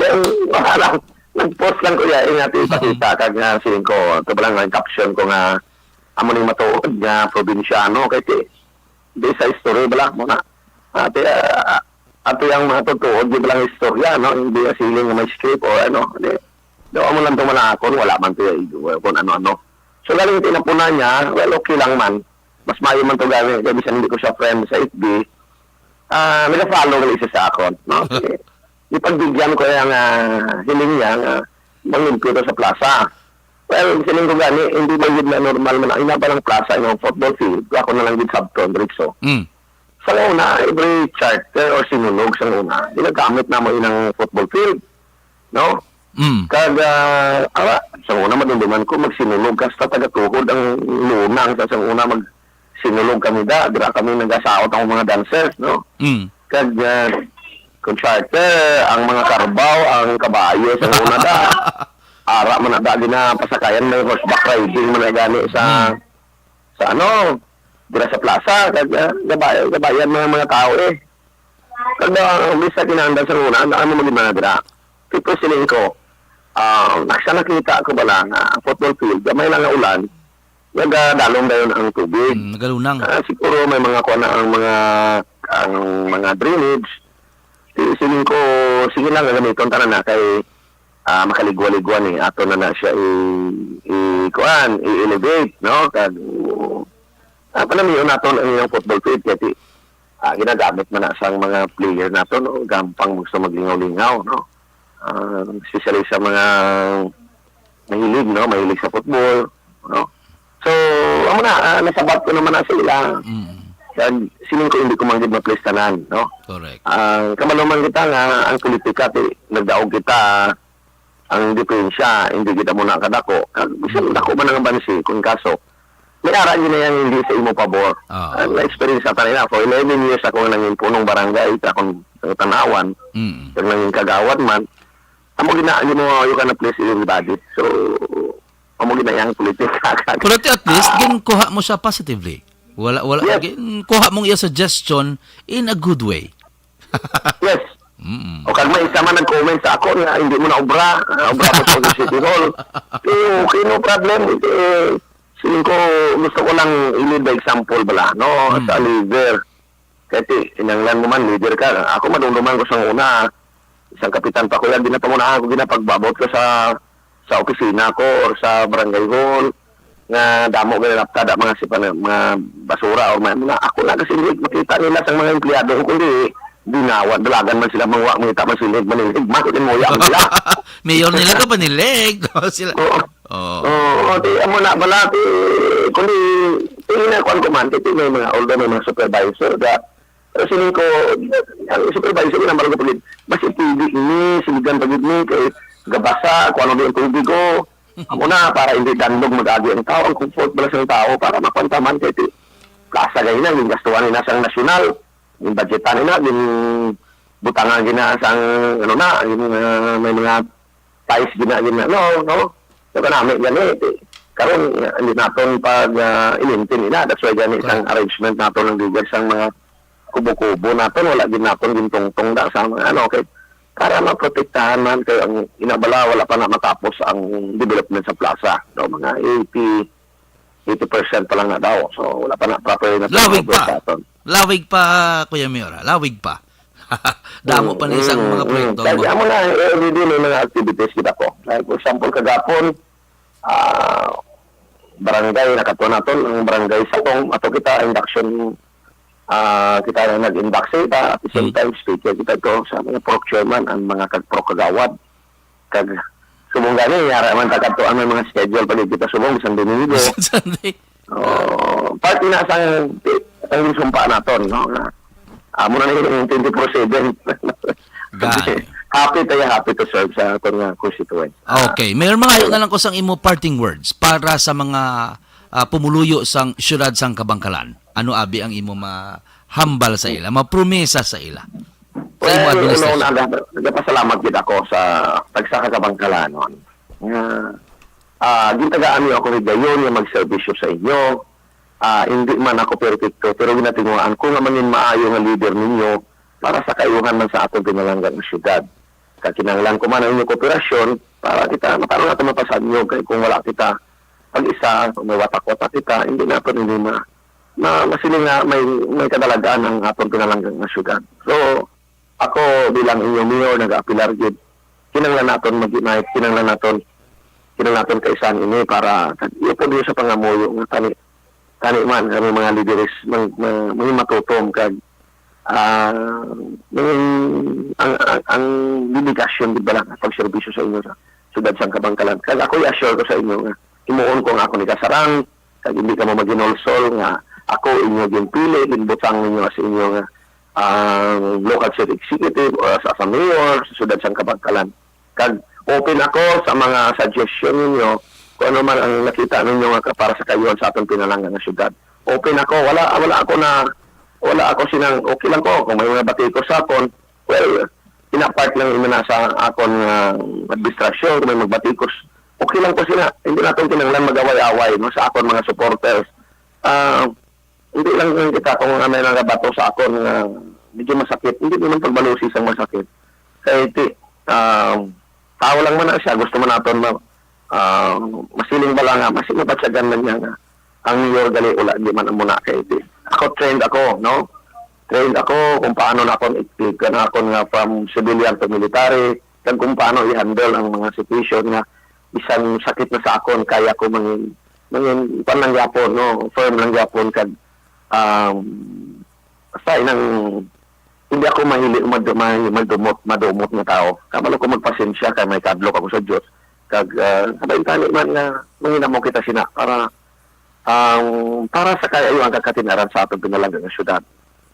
Then, wala lang. Nag-post lang ko iya, eh, nga, Mm. ipakita, kag nga, siling ko, ito ba lang ang caption ko nga, "Amo ning matuod nga probinsyano," kay ti, di sa history, bala mo na. Ate, ah, ate ang mga tutuod, di ba lang istorya, no? Hindi nga siling nga may script o ano. Di, daw amo lang to man akon, wala man to yung, kung ano-ano. So, galing tinapunan niya, well, okay lang man. Mas maayo man to gani, kay bisan hindi ko siya friend sa F B, ah, nag-follow na isa sa akon, no? Sige. Ipagbigyan ko yung, ah, hiling niya nga mangimpyo to sa plaza. Well, siling ko gani, hindi ba yun na normal man? Ay, na palang plaza, yung football field, ako na lang gid sabton, diretso. Mm. Sa una, every charter or Sinulog sa una, ginagamit namo inang football field, no? Mm. Kag, ah, ara, sa una, madumduman ko, magsinulog ka sa taga-tuhod ang lunang sa, sa una, magsinulog kami da, dira kami nagasaot ang mga dancers, no? Mm. Kag, ah, kung charter, ang mga karbaw, ang kabayo sa una da. Ara man na da, ginapasakayan, may horseback riding man na gani sa, Mm. sa ano, dira sa plaza, kag, ah, gabay-, gabayan mga, mga tao, eh. Kag, ah, bisa kinahanglan sa una, ang daan mo maging mga dira. Tipo siling ko, ah, sa nakita ko bala nga ang football field, gamay lang nga ulan, nagadalom dayon ang tubig. Mm, nagalunang. Ah, siguro may mga kuwan na ang mga, ang mga drainage. Di, siling ko, sige lang, gamiton ta na na kay, ah, makaligwa-ligwa ni. Ato na na siya i-, i-, kuwan, i-elevate, no? Kag, ah, panamion naton ang iyang football field, kay ti, ah, ginagamit man na sang mga player nato, no? Gampang gusto maglingaw-lingaw, no? Ah, especially sa mga mahilig, no? Mahilig sa football, no? So, amo na, ah, nasabat ko naman na sa ila. Mm. Kag siling ko, hindi ko man gid ma-please tanan, no? Correct. Ang kabalo man kita nga ang politika, ti, nagdaog kita, ang diferensya, hindi kita muna kadako. Kag bisan Mm. dako man ang bansi, kung kaso, may ara gid na yang hindi sa imo pabor. Oo. Ang na-experience sa kanila, for eleven years ako nangin punong barangay, sa akong tanawan, Mm. kag nangin kagawad man, amo gina, you know, you cannot please everybody. So, amo gina yang politika. Pero at, at least, Ah. ginkuha mo siya positively. Wala, wala, Yes. ginkuha mong iya suggestion in a good way. Yes. Mm. O kag may isa man nag-comment sa ako nga, "Hindi mo na obra, ah, obra mo sa City Hall." Eh, okay, no problem. Eh, siling ko, gusto ko lang i-lead by example bala, no? Mm. Sa leader. Kaya ti, inanglan mo man, leader ka. Ako, madumduman ko sa una, isang kapitan pa ko yan, di na pamunahan ko, ginapagbabot ko sa, sa opisina ko or sa barangay hall, nga damo gani naptada mga sipan, mga basura or mga, mga ako na kasi hindi makita nila sa mga empleyado ko, kundi dinawa, dalagan man sila, mga wa makita man sila, manilhig, man, kundi muya man sila. Mayor nila to, panilig, no? Sila. Oo. Oo. Oo, di, amo na, bala, di, kundi, di na, kuwan ko man, di, may mga, although may mga supervisor, da, pero siling ko, ang supervisor, yung number ko, pagid, mas ipili ini, siligan pagid ni, kay gabasa, kung ano di ang tubig ko. Amo na, para hindi danlog mag-agi ang tao, ang comfort bala sa tao, para mapantaman kay ti, plaza gani na, yung gastuhan na sang nasyonal, yung budgetan na, yung butangan gina sang, ano na, yung, ah, may mga ties gina, gina, no, no? So, kanami gani, ti, karon, ah, hindi naton pag, ah, inintin ina, that's why gani sang Correct. arrangement naton ng leader sang mga kubo-kubo naton, wala gid naton gintungtong da sa mga ano, kay para maprotektahan man, kay ang inabala, wala pa na matapos ang development sa plaza, no? Mga eighty, eighty percent pa lang na daw. So, wala pa na proper na Lawig turnover pa. sa aton. Lawig pa, Kuya Mayor, ha? Lawig pa. Damo Mm, pa na isang mm, mga mm. proyekto Kaya mo. Amo na, every day may mga activities kita ko. Like, for example, kagapon, ah, barangay, nakatuwa naton ang barangay Satong, ato kita, induction, ah, kita na nag-induct sa ita, at the same Mm. time, speaker kita to sa mga pro chairman, ang mga kag-, pro kagawad. Kag, subong gani, yara man ta kadto, ang may mga schedule pa gid kita subong, bisan Domingo. Sunday. Oh, part na sang, sang ginsumpa naton, no? Nga, amo na ni twenty-four seven. Gani. Happy tayo, happy to serve sa aton nga constituents. Ah, Okay, Mayor, mangayo na lang ko sang imo parting words para sa mga, ah, pumuluyo sang siyudad sang Kabangkalan. Ano abi ang imo mahambal sa ila, mapromesa sa ila? Sa imo Well, administrasyon. Una, nag-, nagapasalamat gid ako sa tagsa ka Kabangkalanon nga, ah, gintagaan niyo ako higayon nga magserbisyo sa inyo. Ah, hindi man ako perpekto, pero ginatinguhaan ko nga mangin maayo nga leader ninyo para sa kaayuhan man sa aton pinalangga nga syudad. Kag kinahanglan ko man ang inyong kooperasyon para kita, mataron nato mapasanyog, kay kung wala kita pag-isa, kung may watak-watak kita, hindi nato ini ma-, ma-, masiling nga may, may kadalagan ang aton pinalangga nga syudad. So, ako bilang inyong mayor, nag-aapilar gid, kinahanglan naton mag-unite, kinahanglan naton, kinahanglan naton kaisan ini para iupod niyo sa pangamuyo nga tani, tani man kami mga lideres mang, mang, mangin matutom kag, ah, mangin ang, ang, ang dedication gid bala nga pagserbisyo sa inyo sa siyudad sang Kabangkalan. Kag ako i-assure ko sa inyo nga himuon ko nga ako ni kasarang, kag hindi kamo maginulsol nga ako inyo ginpili, ginbutang ninyo sa inyo nga, ah, local chief executive or as, as a mayor sa siyudad sang Kabangkalan. Kag open ako sa mga suggestion ninyo kung ano man ang nakita ninyo nga ka-, para sa kaayuhan sa aton pinalangga nga syudad. Open ako, wala, wala ako na, wala ako sinang, okay lang ko kung may mga batikos sa akon. Well, ina part lang ina na sa akon nga administrasyon kung may magbatikos. Okay lang ko sila. Hindi naton kinahanglan mag-away-away, no, sa akon mga supporters. Ah, hindi lang kita kung may nagabato sa akon nga medyo masakit. Hindi naman pagbalusi sang masakit. Kay ti, ah, tao lang man na siya. Gusto man naton ma-, ah, masiling bala nga, mas mabatyagan man niya nga ang mayor gali, wala, di man amo na kay ti. Ako, trained ako, no? Trained ako kung paano na akon i-, i-, na akon nga from civilian to military, kag kung paano i-handle ang mga situation nga bisan sakit na sa akon, kaya ko mangin, mangin, kuwan lang gyapon, no? Firm lang gyapon, kag, um, basta inang, hindi ako mahili, mad-, ma-, madumot, madumot nga tao. Kabalo ko magpasensya kay may kadlok ako sa Dios. Kag, ah, kabaintani man nga, manginamo kita sina para, um, para sa kaayuhan kag katinaran sa aton pinalangga nga syudad.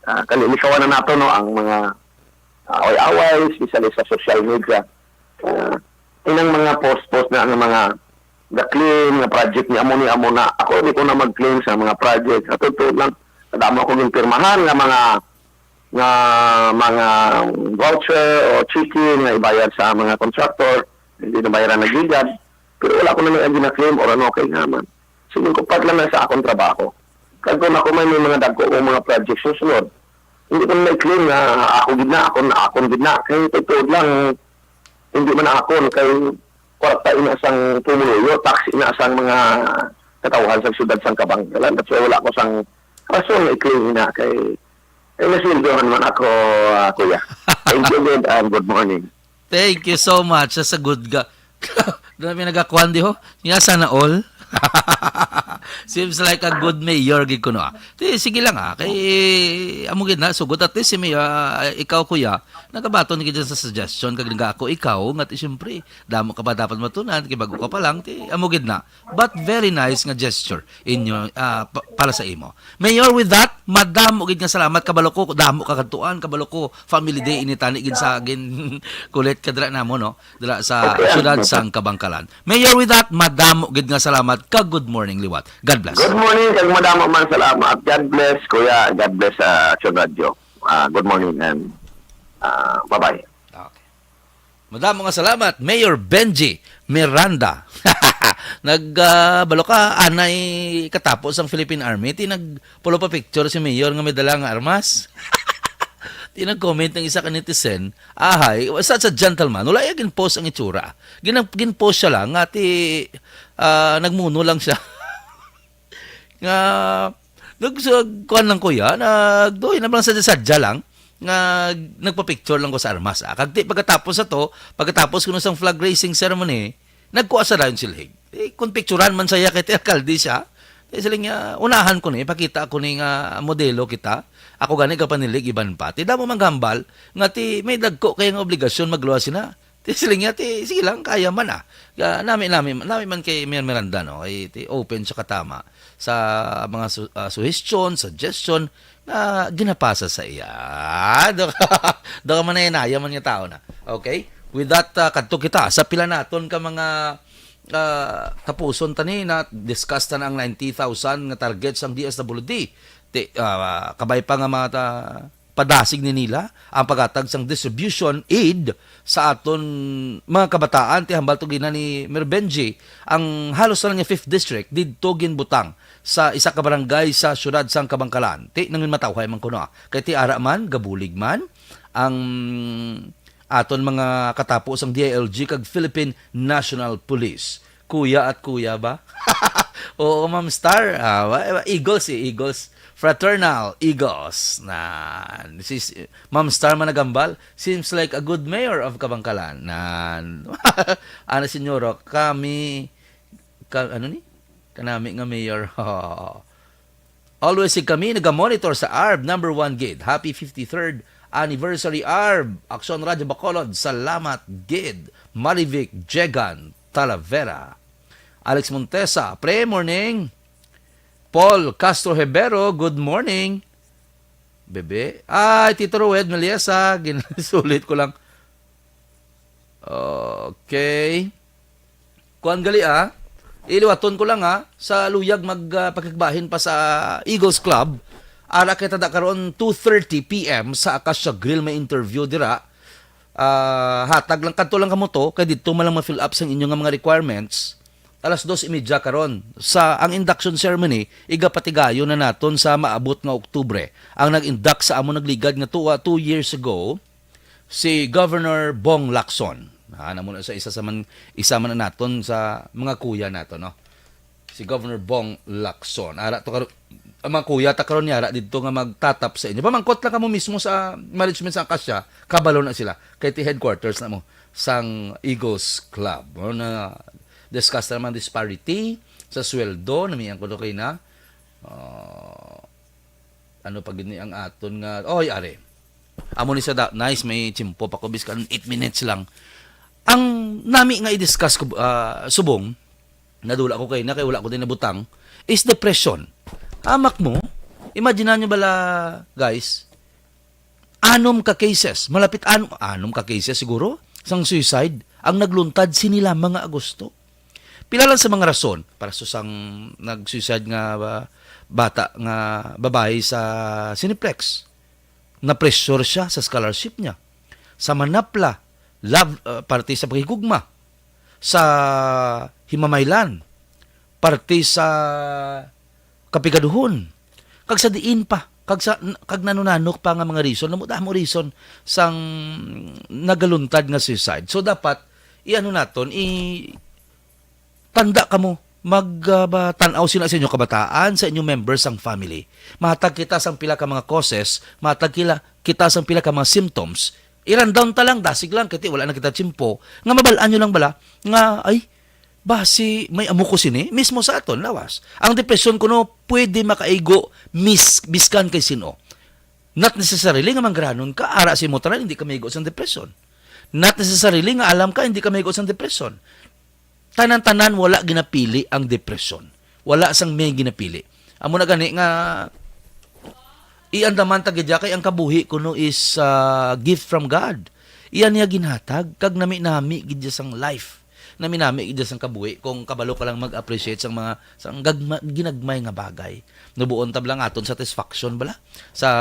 Ah, kalilikawan na nato, no, ang mga, ah, away-away, especially sa social media. Ah, inang mga post-post na ang mga ga-claim nga project ni amo ni amo na. Ako, di ko na mag-claim sa mga project. Sa totoo lang, kadamo akong ginpirmahan nga mga, nga mga voucher o cheque nga ibayad sa mga contractor. Hindi na bayaran na gigad. Pero wala ko na may gina-claim or ano, kay nga man. Siling ko, part lang na sa akong trabaho. Kag kung ako may, may mga dagko kong mga project susunod, hindi ko na may claim nga ako gid na, ako, ako gid na. Kay totoo lang, hindi man akon kay kwarta ina sang pumuluyo, tax ina sang mga katawhan sa siyudad sang Kabangkalan. That's why wala ko sang rason nga i-claim ina kay, kay nasweldohan man ako, ah, kuya. Thank you, good, and good morning. Thank you so much. Sa good ga-, dami nagakuan di ho. Nga sana all. Seems like a good mayor gid kuno, ah. Ti, sige lang, ah. Kay amo gid na sugot, at least si mayor, ah, ikaw, kuya, nagabaton gid sa suggestion kag naga ako ikaw nga ti, siyempre, damo ka pa dapat matunan kay bago ka pa lang, ti amo gid na. But very nice nga gesture inyo, ah, pa-, para sa imo. Mayor, with that, madamo gid nga salamat. Kabalo ko, damo ka kadtuan, kabalo ko, family day ini tani gid sa gin kulit ka dira namo, no? Dira sa Okay, ah, syudad okay. sang Kabangkalan. Mayor, with that, madamo gid nga salamat. Ka good morning liwat. God bless. Good morning, kag madamo man salamat. God bless, kuya. God bless, ah, Action Radio. Ah, good morning and, ah, bye-bye. Okay. Madamo nga salamat, Mayor Benji Miranda. Nag, ah, balo ka, anay katapo sang Philippine Army, ti nagpulo pa picture si Mayor nga may dala nga armas. Di nag-comment ang isa ka netizen, "Ahay, such a gentleman." Wala iya gin-post ang itsura. Gin-, gin-post siya lang nga ti, ah, nagmuno lang siya. Nga, nag-, sa-, kuwan lang ko ya, nag-, doy, na lang sadya-sadya lang, nga nagpa-picture lang ko sa armas, ah. Kag ti, pagkatapos sa to, pagkatapos kuno sang flag raising ceremony, nagkuha sa dayon silhig. Eh, kung picturan man saya kay ti alkalde siya, eh, sila niya, "Unahan ko ni, ipakita ko ni nga modelo kita. Ako gani kapanilig, iban pa." Ti damo manghambal nga ti may dagko kay nga obligasyon magluwas sina. Ti sila niya, ti, "Sige lang, kaya man, ah." Ah, nami, nami, nami man kay Mayor Miranda, no? Ay, ti open siya katama sa mga su-, ah, suhestyon, suggestion nga ginapasa sa iya. Do, do ka manay-naya man nga tao na. Okay? With that, ah, kadto kita sa pila naton ka mga, ah, tapuson tani na discuss ta na ang ninety thousand nga target sang D S W D. Ti, ah, kabay pa nga mga ta-, padasig ni nila ang paghatag sang distribution aid sa aton mga kabataan. Ti hambal to gina ni Mayor Benji, ang halos na lang nga fifth district didto ginbutang sa isa ka barangay sa siyudad sang Kabankalan. Ti, nanginmatawhay man kuno, ah. Kay ti ara man, gabulig man ang aton mga katapo sang D I L G kag Philippine National Police. Kuya at kuya ba? Oo, Ma'am Star. Ah, wa-, wa-, Eagles eh, Eagles. Fraternal Eagles. Na, this is, Ma'am Star Managambal, seems like a good mayor of Kabankalan. Na, ana, Senyora, kami, ka, ano ni? Kanami nga mayor. Always si kami nagamonitor sa ARB number one gid. Happy fifty-third anniversary, ARB. Aksyon Radyo Bacolod, salamat gid. Marivic Jegan Talavera. Alex Montesa, pre, morning. Paul Castro Hebero, good morning. Bebe. Ay, Tito Roed Meliesa, ginsulit ko lang. Okay. Kuan gali, ah. Iliwaton ko lang, ah, sa luyag mag, ah, pakigbahin pa sa Eagles Club. Ara kita da karon two thirty P M sa Acacia Grill may interview dira. Ah, hatag lang, kadto lang kamo to, kay didto man lang ma-fill up sang inyo nga mga requirements. Alas dos y media karon. Sa, ang induction ceremony, igapatigayon na naton sa maabot nga Oktubre. Ang nag-induct sa amo nagligad nga two, ah, two years ago, si Governor Bong Lacson. Ah, namo na sa isa sa man, isa man naton sa mga kuya nato, no? Si Governor Bong Lacson. Ara to karo-, ang mga kuya ta karon ni ara didto nga magtatap sa inyo. Pamangkot lang kamo mismo sa management sa Acacia, kabalo na sila. Kay ti headquarters na mo sang Eagles Club. No, na discuss na naman disparity sa sweldo, namian ko to kay na. Ah, ano pa gid ni ang aton nga, oy, are. Amo ni sa da, nice, may tiyempo pa ko, biskan eight minutes lang. Ang nami nga i-discuss ko, ah, subong, nadula ko kay na, kay wala ko din nabutang, is depression. Hamak mo, imagine nyo bala, guys, anom ka cases, malapit anom, anom ka cases siguro, sang suicide, ang nagluntad sini lamang nga Agosto. Pila lang sa mga rason para sa sang nag-suicide nga, ah, bata nga babayi sa Cineplex. Na-pressure siya sa scholarship niya. Sa manapla, love, ah, parte sa paghigugma. Sa himamaylan, parte sa kapigaduhon. Kag sa diin pa, kag sa, kag nanunanok pa nga mga reason, damo-damo reason sang nagaluntad nga suicide. So, dapat, i-ano naton, i-, tanda kamo, mag, ah, ba, tan-aw sina sa inyo kabataan, sa inyo members sang family. Matag kita sang pila ka mga causes, matag kila, kita sang pila ka mga symptoms, i-run down ta lang, dasig lang, kay ti wala na kita tiyempo, nga mabal-an nyo lang bala, nga, ay, basi may amo ko sini, mismo sa aton, lawas. Ang depresyon kuno, pwede makaigo, mis-, biskan kay sino. Not necessarily nga manggaranon ka, ara sa imo tanan, hindi ka maigo sa depression. Not necessarily nga alam ka, hindi ka maigo sa depression. Tanan-tanan wala ginapili ang depression. Wala sang may ginapili. Amo na gani nga iandaman ta gid ya kay ang kabuhi kuno is, ah, gift from God. Iya niya ginhatag kag nami-nami gid ya sang life. Nami-nami gid ya sang kabuhi kung kabalo ka lang mag-appreciate sang mga sang gagma-, ginagmay nga bagay. Nubuon tab lang aton satisfaction bala. Sa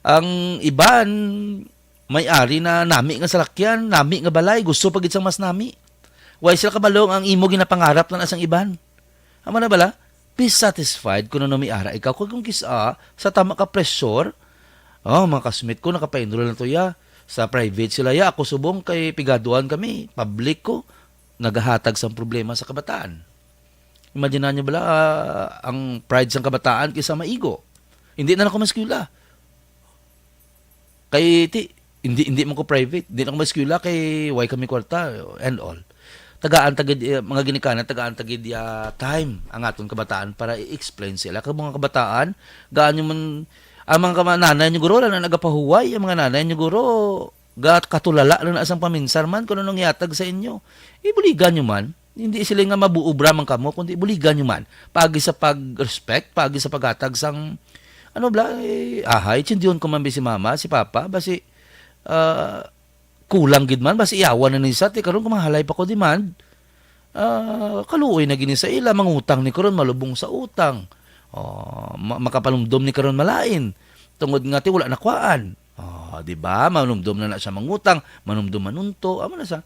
ang iban may ari na nami nga salakyan, nami nga balay, gusto pa gid sang mas nami. Way sila kabalo nga ang imo ginapangarap na sang iban. Amo na bala, be satisfied kung ano may ara ikaw. Kung, kung kis-a, sa tama ka pressure, Oh, mga kasmit ko, nakapainrol na to ya. Sa private sila ya. Ako subong kay pigaduan kami. Public ko. Nagahatag sang problema sa kabataan. Imagine niyo bala, ah, ang pride sang kabataan kaysa maigo. Hindi na lang ko maeskwela. Kay ti, hindi, hindi man ko private. Hindi na ko maeskwela kay way kami kwarta and all. Tagaan tagid, eh, mga ginikanan, tagaan tagid ya time ang aton kabataan para i-explain sila. Kag mga kabataan, gaan nyo man, ang mga kama-, nanay nyo guro, lang na nagapahuway, ang mga nanay nyo guro, ga-, katulala lang na sang paminsar man kung anong ihatag sa inyo. Ibuligan nyo man. Hindi sila nga mabuobra man kamo, kundi ibuligan nyo man. Paagi sa pag-respect, paagi sa paghatag sang, ano bala, eh, ahay, tsindiyon ko man ba si mama, si papa, basi, ah, kulang gid man, basi iyawan na ni sa, ti karon kung mahalay pa ko demand, ah, kaluoy na gini sa ila, mangutang ni karon, malubong sa utang. Oh, ma-, makapanumdom ni karon malain. Tungod nga ti wala nakwaan. Oh, di ba? Manumdom na na siya mangutang, manumdom manunto, amo na sa.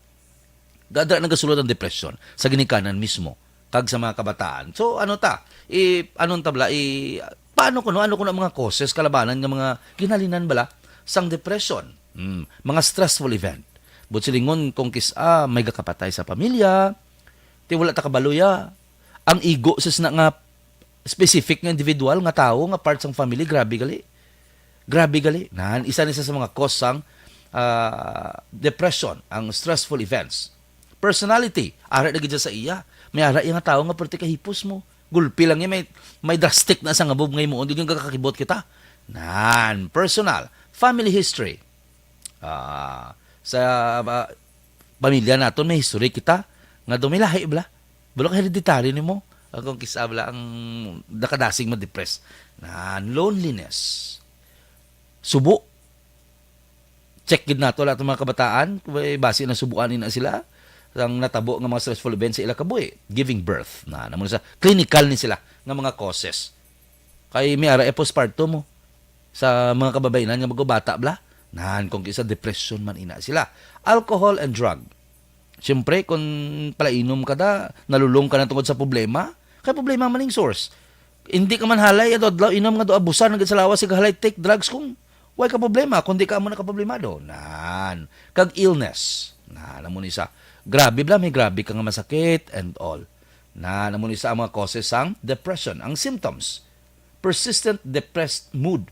Gadra nagasulod ang depresyon sa ginikanan mismo kag sa mga kabataan. So, ano ta? I, anong tabla? I, paano kuno? Ano kuno ang mga causes, kalabanan nga mga ginhalinan bala sang depression? Hmm, mga stressful event. Buot silingon, kung kis-a may gakapatay sa pamilya, ti wala ta kabalo ya. Ang igo sa sina nga specific nga individual nga tawo nga part sang family, grabe gali. Grabe gali. Nan, isa ni sa, sa mga cause sang, ah, depression, ang stressful events. Personality, ara na gid sa iya. May ara iya nga tawo nga perti kahipos mo. Gulpi lang iya, may, may drastic na sa nga move nga himuon, di yung kakakibot kita. Nan, personal, family history. Ah, sa, ah, pamilya naton may history kita nga daw may lahi bala. Bulak hereditary nimo. Akong kis-a bala ang nakadasig ma-depress. Na loneliness. Subo. Check gid nato lahat ng mga kabataan, kung may basi na subuan ni na sila ang natabo nga mga stressful events sa ila kabuhi. Giving birth. Na, namo sa clinical ni sila nga mga causes. Kay may ara e postpartum mo sa mga kababayanan nga magkabata bala. Nan, kung kisa depression man ina sila. Alcohol and drug. Siyempre, kung palainom ka da, nalulong ka na tungod sa problema, kay problema man ning source. Hindi ka man halay, adlaw-adlaw inom nga do abusan nga sa lawas, sig halay, take drugs kung way ka problema, kundi ka mo nakaproblemado. Nan, kag illness. Nan, amo ni sa grabe bala, may grabe ka nga masakit and all. Nan, amo ni sa ang mga causes sang depression, ang symptoms. Persistent depressed mood.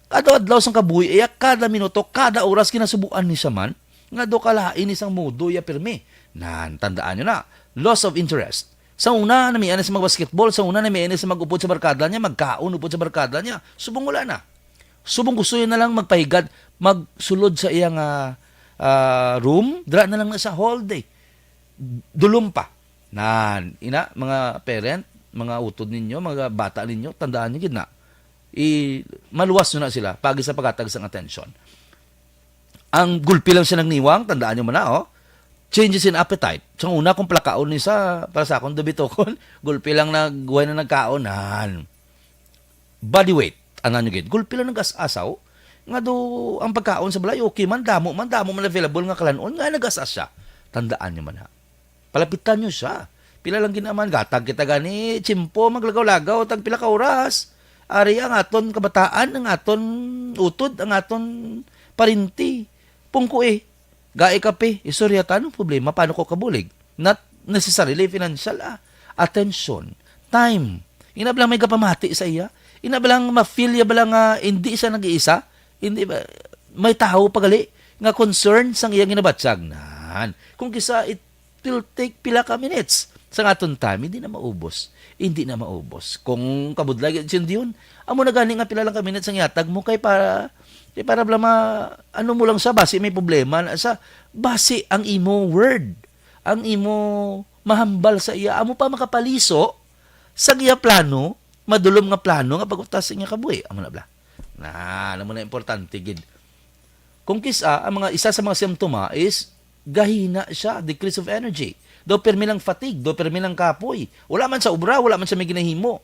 Kada adlaw sang kabuhi iya, kada minuto, kada oras kinasubuan ni siya man nga do kalain ni sang modo iya pirmi. Nan, tandaan nyo na, loss of interest. Sa una, namian na sa mag-basketball, sa una, namian na sa mag-upod sa barkada niya, magkaon upod sa barkada niya. Subong wala na. Subong gusto niya na lang magpahigad, magsulod sa iya nga, ah, room, dira na lang na sa hall day. Dulom pa. Nan, ina, mga parent, mga utod ninyo, mga bata ninyo, tandaan niyo gid na. I, maluwas nyo na sila, pagi sa paghatag sang atensyon. Ang gulpi lang siya nagniwang, tandaan nyo man na, oh. Changes in appetite. Sa una, kung palakaon ni sa, para sa akong dubitokon, gulpi lang nagway na nagkaon, nan. Body weight, anan nyo gid. Gulpi lang nag-as-asaw, nga do, ang pagkaon sa balay, okay man, damo man, damo man available nga kalanon, nga nag-as-as siya. Tandaan nyo man, ha. Palapitan nyo siya. Pila lang ginaman, gatag kita gani, tiyempo, maglagaw-lagaw, tag pila ka oras. Ari ang aton kabataan, ang aton utod, ang aton parinti. Pungko eh. Gai kape, istorya ta, anong problema? Paano ko kabulig? Not necessarily financial, ah. Attention, time. Ina bala may gapamati sa iya. Ina bala ma-feel ya bala nga hindi siya nag-iisa. Hindi ba? May tawo pagali nga concern sang iyang ginabatyag. Nan. Kung kisa it will take pila ka minutes. Sa aton time, hindi na maubos. Hindi na maubos. Kung kabudlay, Jin Dion, amo na gani nga pila lang ka minutes ang yatag mo kay para, kay para bala ma-, ano mo lang sa, basi may problema na sa, basi ang imo word, ang imo mahambal sa iya, amo pa makapaliso sa iya plano, madulom nga plano nga pag-utas sa iya kabuhi. Amo na bala. Na, amo na importante gid. Kung kis-a, ang mga, isa sa mga simptoma is gahina siya, decrease of energy. Daw permi lang fatigue, daw permi lang kapoy. Wala man sa obra, wala man sa may ginahimo.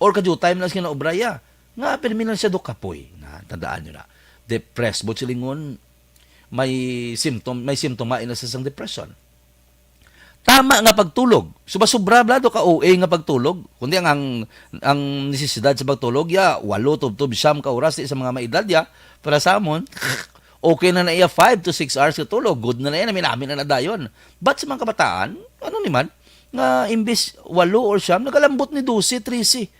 Or kadyo time lang siya na obra ya. Nga permi lang siya do kapoy. Na, tandaan nyo na. Depressed, buot silingon, may symptom, may simptoma ina sa isang depression. tama nga pagtulog. Sobra-sobra bala do ka O A nga pagtulog. Kundi ang, ang, ang necesidad sa pagtulog, ya, walo tubtob siyam ka oras di sa mga maedad, ya. Para sa amon, okay na na iya five to six hours ka tulog. Good na na yan, naminami na na dayon. But sa mga kabataan, ano ni man, nga imbis walo or siyam, nagalambot ni dose, trese.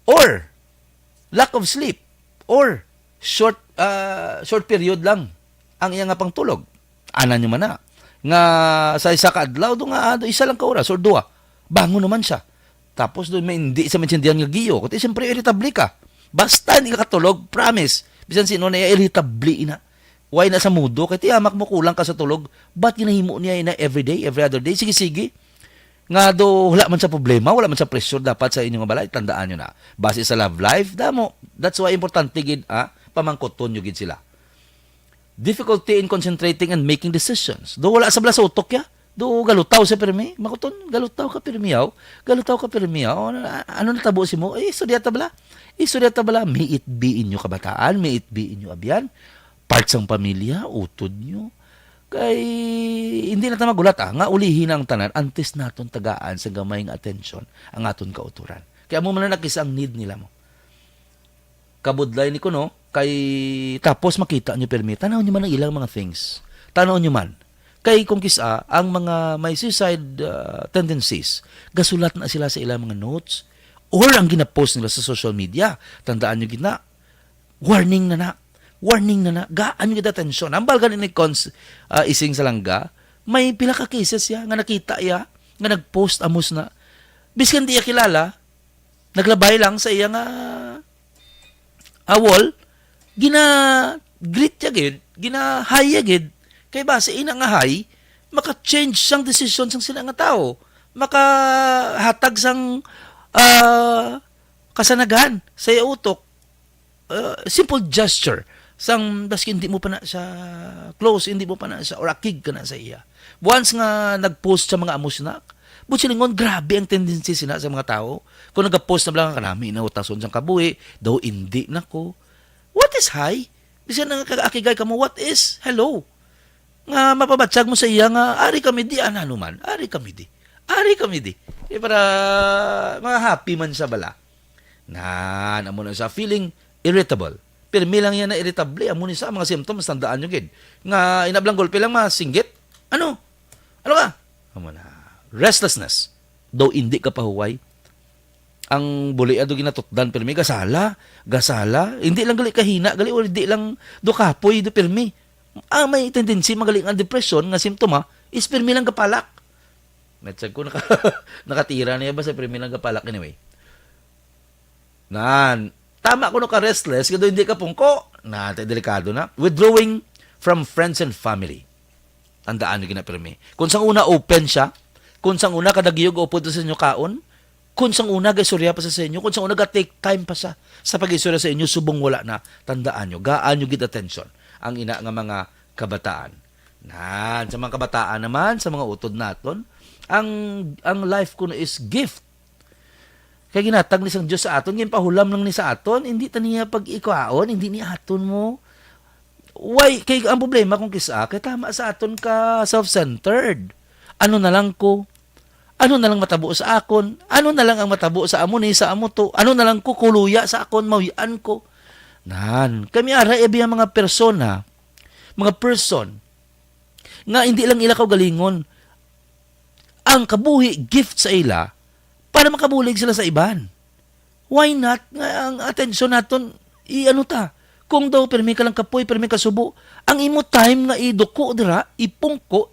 Or, lack of sleep. Or, short, ah, short period lang ang iya nga pangtulog. Ana nyo man na. Nga sa isa ka adlaw, do nga, ah, do isa lang ka oras or duha, bangon naman siya. Tapos do may hindi sa maintindihan nga giyo. Kundi siyempre, irritable ka. Basta hindi ka katulog, promise. Bisan sino na iya, irritable na. Why na sa mudo? Kay tiyamak mo kulang ka sa tulog. Ba't ginahimo niya ina every day, every other day? Sige, sige. Nga do, wala man sa problema, wala man sa pressure dapat sa inyo nga balay. Tandaan nyo na. Base sa love life, damo. That's why importante gid, ah, pamangkuton nyo gid sila. Difficulty in concentrating and making decisions. Do, wala sa bala sa utok ya. Do, galutaw sa pirmi. Makuton, galutaw ka pirmi, yaw. Galutaw ka pirmi, yaw. Ano, ano natabo si mo? Eh, istorya ta bala. Istorya ta bala. May it be inyo kabataan, may it be inyo abyan. Part sang pamilya, utod nyo. Kay, hindi na ta magulat, ah, nga ulihi na ang tanan antes naton tagaan sa gamay nga atensyon ang aton kautoran. Kay amo man na nakisa ang need nila mo. Kabudlay ni kuno, kay tapos makita nyo pirmi, tanaw nyo man ang ilang mga things. Tanaw nyo man. Kay kung kisa, ang mga may suicide, ah, tendencies, gasulat na sila sa ilang mga notes or ang ginapost nila sa social media. Tandaan nyo gid na, warning na na. Warning na na. Gaan gid atensyon. Hambal gani ni Cons, ah, Ising Salanga, may pila ka cases ya nga nakita ya nga nag-post amos na. Biskan di ya kilala, naglabay lang sa iya nga, ah, wall, gina-greet ya gid, gina-hi ya gid. Kay base ina nga hi, maka-change sang desisyon sang sila nga tawo. Makahatag sang, ah, kasanagan sa iya utok. Uh, simple gesture. Sang, maski hindi mo pa na siya close, hindi mo pa na siya, or akig ka na sa iya. Once nga nag-post sa mga amos na, buot silingon, grabe ang tendency sina sa mga tao. Kung nag-post na lang ka, "Nami na utason sang kabuhi, daw hindi na ko." What is hi? Bisan nga kag-akigay ka mo, what is hello? Nga mapabatyag mo sa iya nga, "Ari kami di, ano, ano man, ari kami di. Ari kami di." Eh, para mga happy man sa bala. Nan, amo na sa feeling irritable. Pirmi lang yan na irritable. Amo ni sa mga symptoms, tandaan nyo gid. Nga inablang golpe lang masinggit. Ano? Ano ka? Amo na. Restlessness. Daw hindi ka pahuway. Ang buli ado ginatutdan, pirmi gasala, gasala. Hindi lang gali kahina, gali, o hindi lang do kapoy, do pirmi. Ah, may tendency magali nga depression nga simptoma is pirmi lang gapalak. Natsag ko, naka, nakatira niya ba sa pirmi lang gapalak anyway? Nan, tama ko no ka restless, kado hindi ka pungko. Na, te, delikado na. Withdrawing from friends and family. Tandaan nyo gina pirmi. Kung sang una open siya, kung sang una kadagiyog upod sa inyo kaon, kung sang una gaisurya pa sa sa inyo, kung sang una ga-take time pa sa sa pag-istorya sa inyo, subong wala na. Tandaan nyo, gaan nyo gid atensyon ang ina nga mga kabataan. Nan, sa mga kabataan naman, sa mga utod naton, ang ang life kuno is gift. Kay ginatag ni sang Dios sa aton, ginpahulam lang ni sa aton, hindi ta niya pag-ikuhaon, hindi ni aton mo. Why? Kay ang problema kung kisa, kay tama sa aton ka self-centered. Ano na lang ko? Ano na lang matabo sa akon? Ano na lang ang matabo sa amo ni, sa amo to? Ano na lang ko kuluya sa akon, mawian ko? Nan, kami ara, abi ang mga persona, mga person, nga hindi lang ila kaugalingon. Ang kabuhi, gift sa ila, para makabulig sila sa iban. Why not nga ang atensyon naton i-ano ta? Kung daw pirmi ka lang kapoy, pirmi ka subo, ang imo time nga iduko dira, ipungko,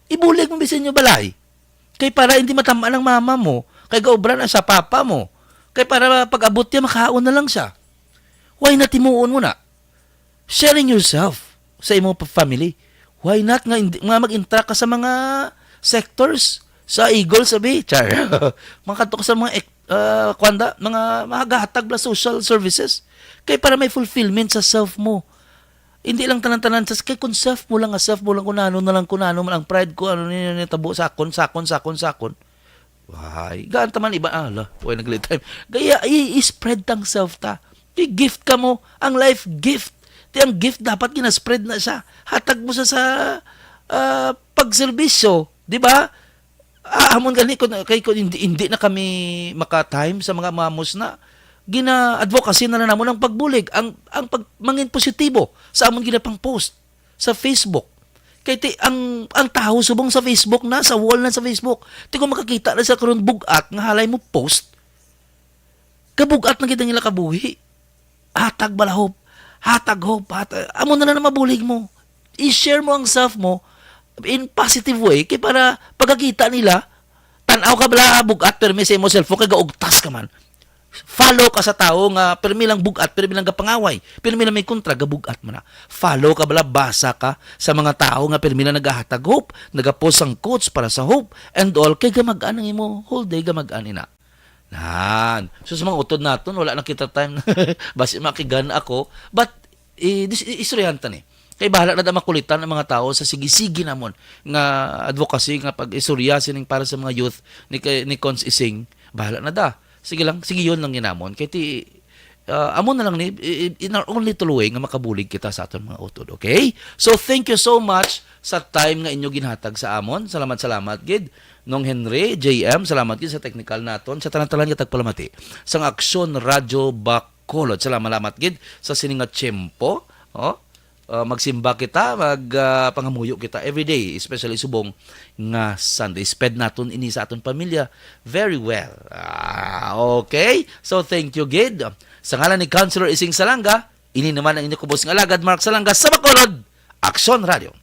ibulig mo bisan inyo balay. Kay para hindi matamaan ang mama mo, kay gaobra na sa papa mo. Kay para pag-abot niya, makaon na lang siya. Why not himuon mo na? Sharing yourself sa imo pa-, family. Why not nga, hindi, nga mag-interact ka sa mga sectors, sa Eagles, abi? Char. Makadto ka sa mga ek-, ah, kwanda, mga magahatag na social services. Kay para may fulfillment sa self mo. Hindi lang tanan-tanan sa, kay kung self mo lang, nga self mo lang, kung ano na lang, kung ano man ang pride ko, ano ni, ni tabo sa akon, sa akon, sa akon, sa akon. Why? Gaan ta man iba, ala, why naglit time? Gaya, i-, i-spread tang self ta. Ti gift ka mo, ang life gift. Ti ang gift dapat ginaspread na siya. Hatag mo sa, sa, ah, pagserbisyo, di ba? Ah, amon gani, kun, kay kun hindi, hindi na kami maka-time sa mga mamos na, gina-advocacy na lang namon ang pagbulig, ang, ang pag-, mangin positibo sa amon ginapang post sa Facebook. Kay ti, ang, ang tawo subong sa Facebook na, sa wall na sa Facebook. Ti kung makakita na sa karon bug-at nga halay mo post, kabug-at na gid ang ila kabuhi. Hatag bala hope. Hatag hope. Hatag, amo na lang na mabulig mo. I-share mo ang self mo in positive way kay para pagkakita nila, tan-aw ka bala bug-at permi sa imo cellphone kay gaugtas ka man. Follow ka sa tawo nga permi lang bug-at, permi lang gapangaway, permi lang may kontra, gabug-at man na. Follow ka bala, basa ka sa mga tawo nga permi lang nagahatag hope, nagapost sang quotes para sa hope and all, kay gamag-an ang imo whole day, gamag-an ina. Nan. So, sa mga utod naton, wala na kita time. Basi makigan ako. But, eh, dis-, i-, istoryahan ta ni. Kay bahala na da makulitan ang mga tawo sa sige-sige namon nga advocacy nga pag-istorya sining para sa mga youth ni kay, ni Cons Ising. Bahala na da. Sige lang, sige yun lang ginamon. Kay ti, ah, amo na lang ni, i-, i-, in our only two way nga makabulig kita sa aton mga utod, okay? So, thank you so much sa time nga inyo ginhatag sa amon. Salamat, salamat gid. Nong Henry, J M, salamat gid sa technical naton, sa tanan-tanan nga tagpalamati sang Aksyon Radyo Bacolod. Salamat, salamat gid sa sini nga tiyempo. Oh, ah, magsimba kita, mag, ah, pangamuyo kita every day, especially subong nga Sunday. Spend naton ini sa aton pamilya very well. Ah, okay? So, thank you gid. Sa ngalan ni Councilor Ising Salanga, ini naman ang inyo kubos nga alagad, Mark Salanga, sa Bacolod, Aksyon Radio.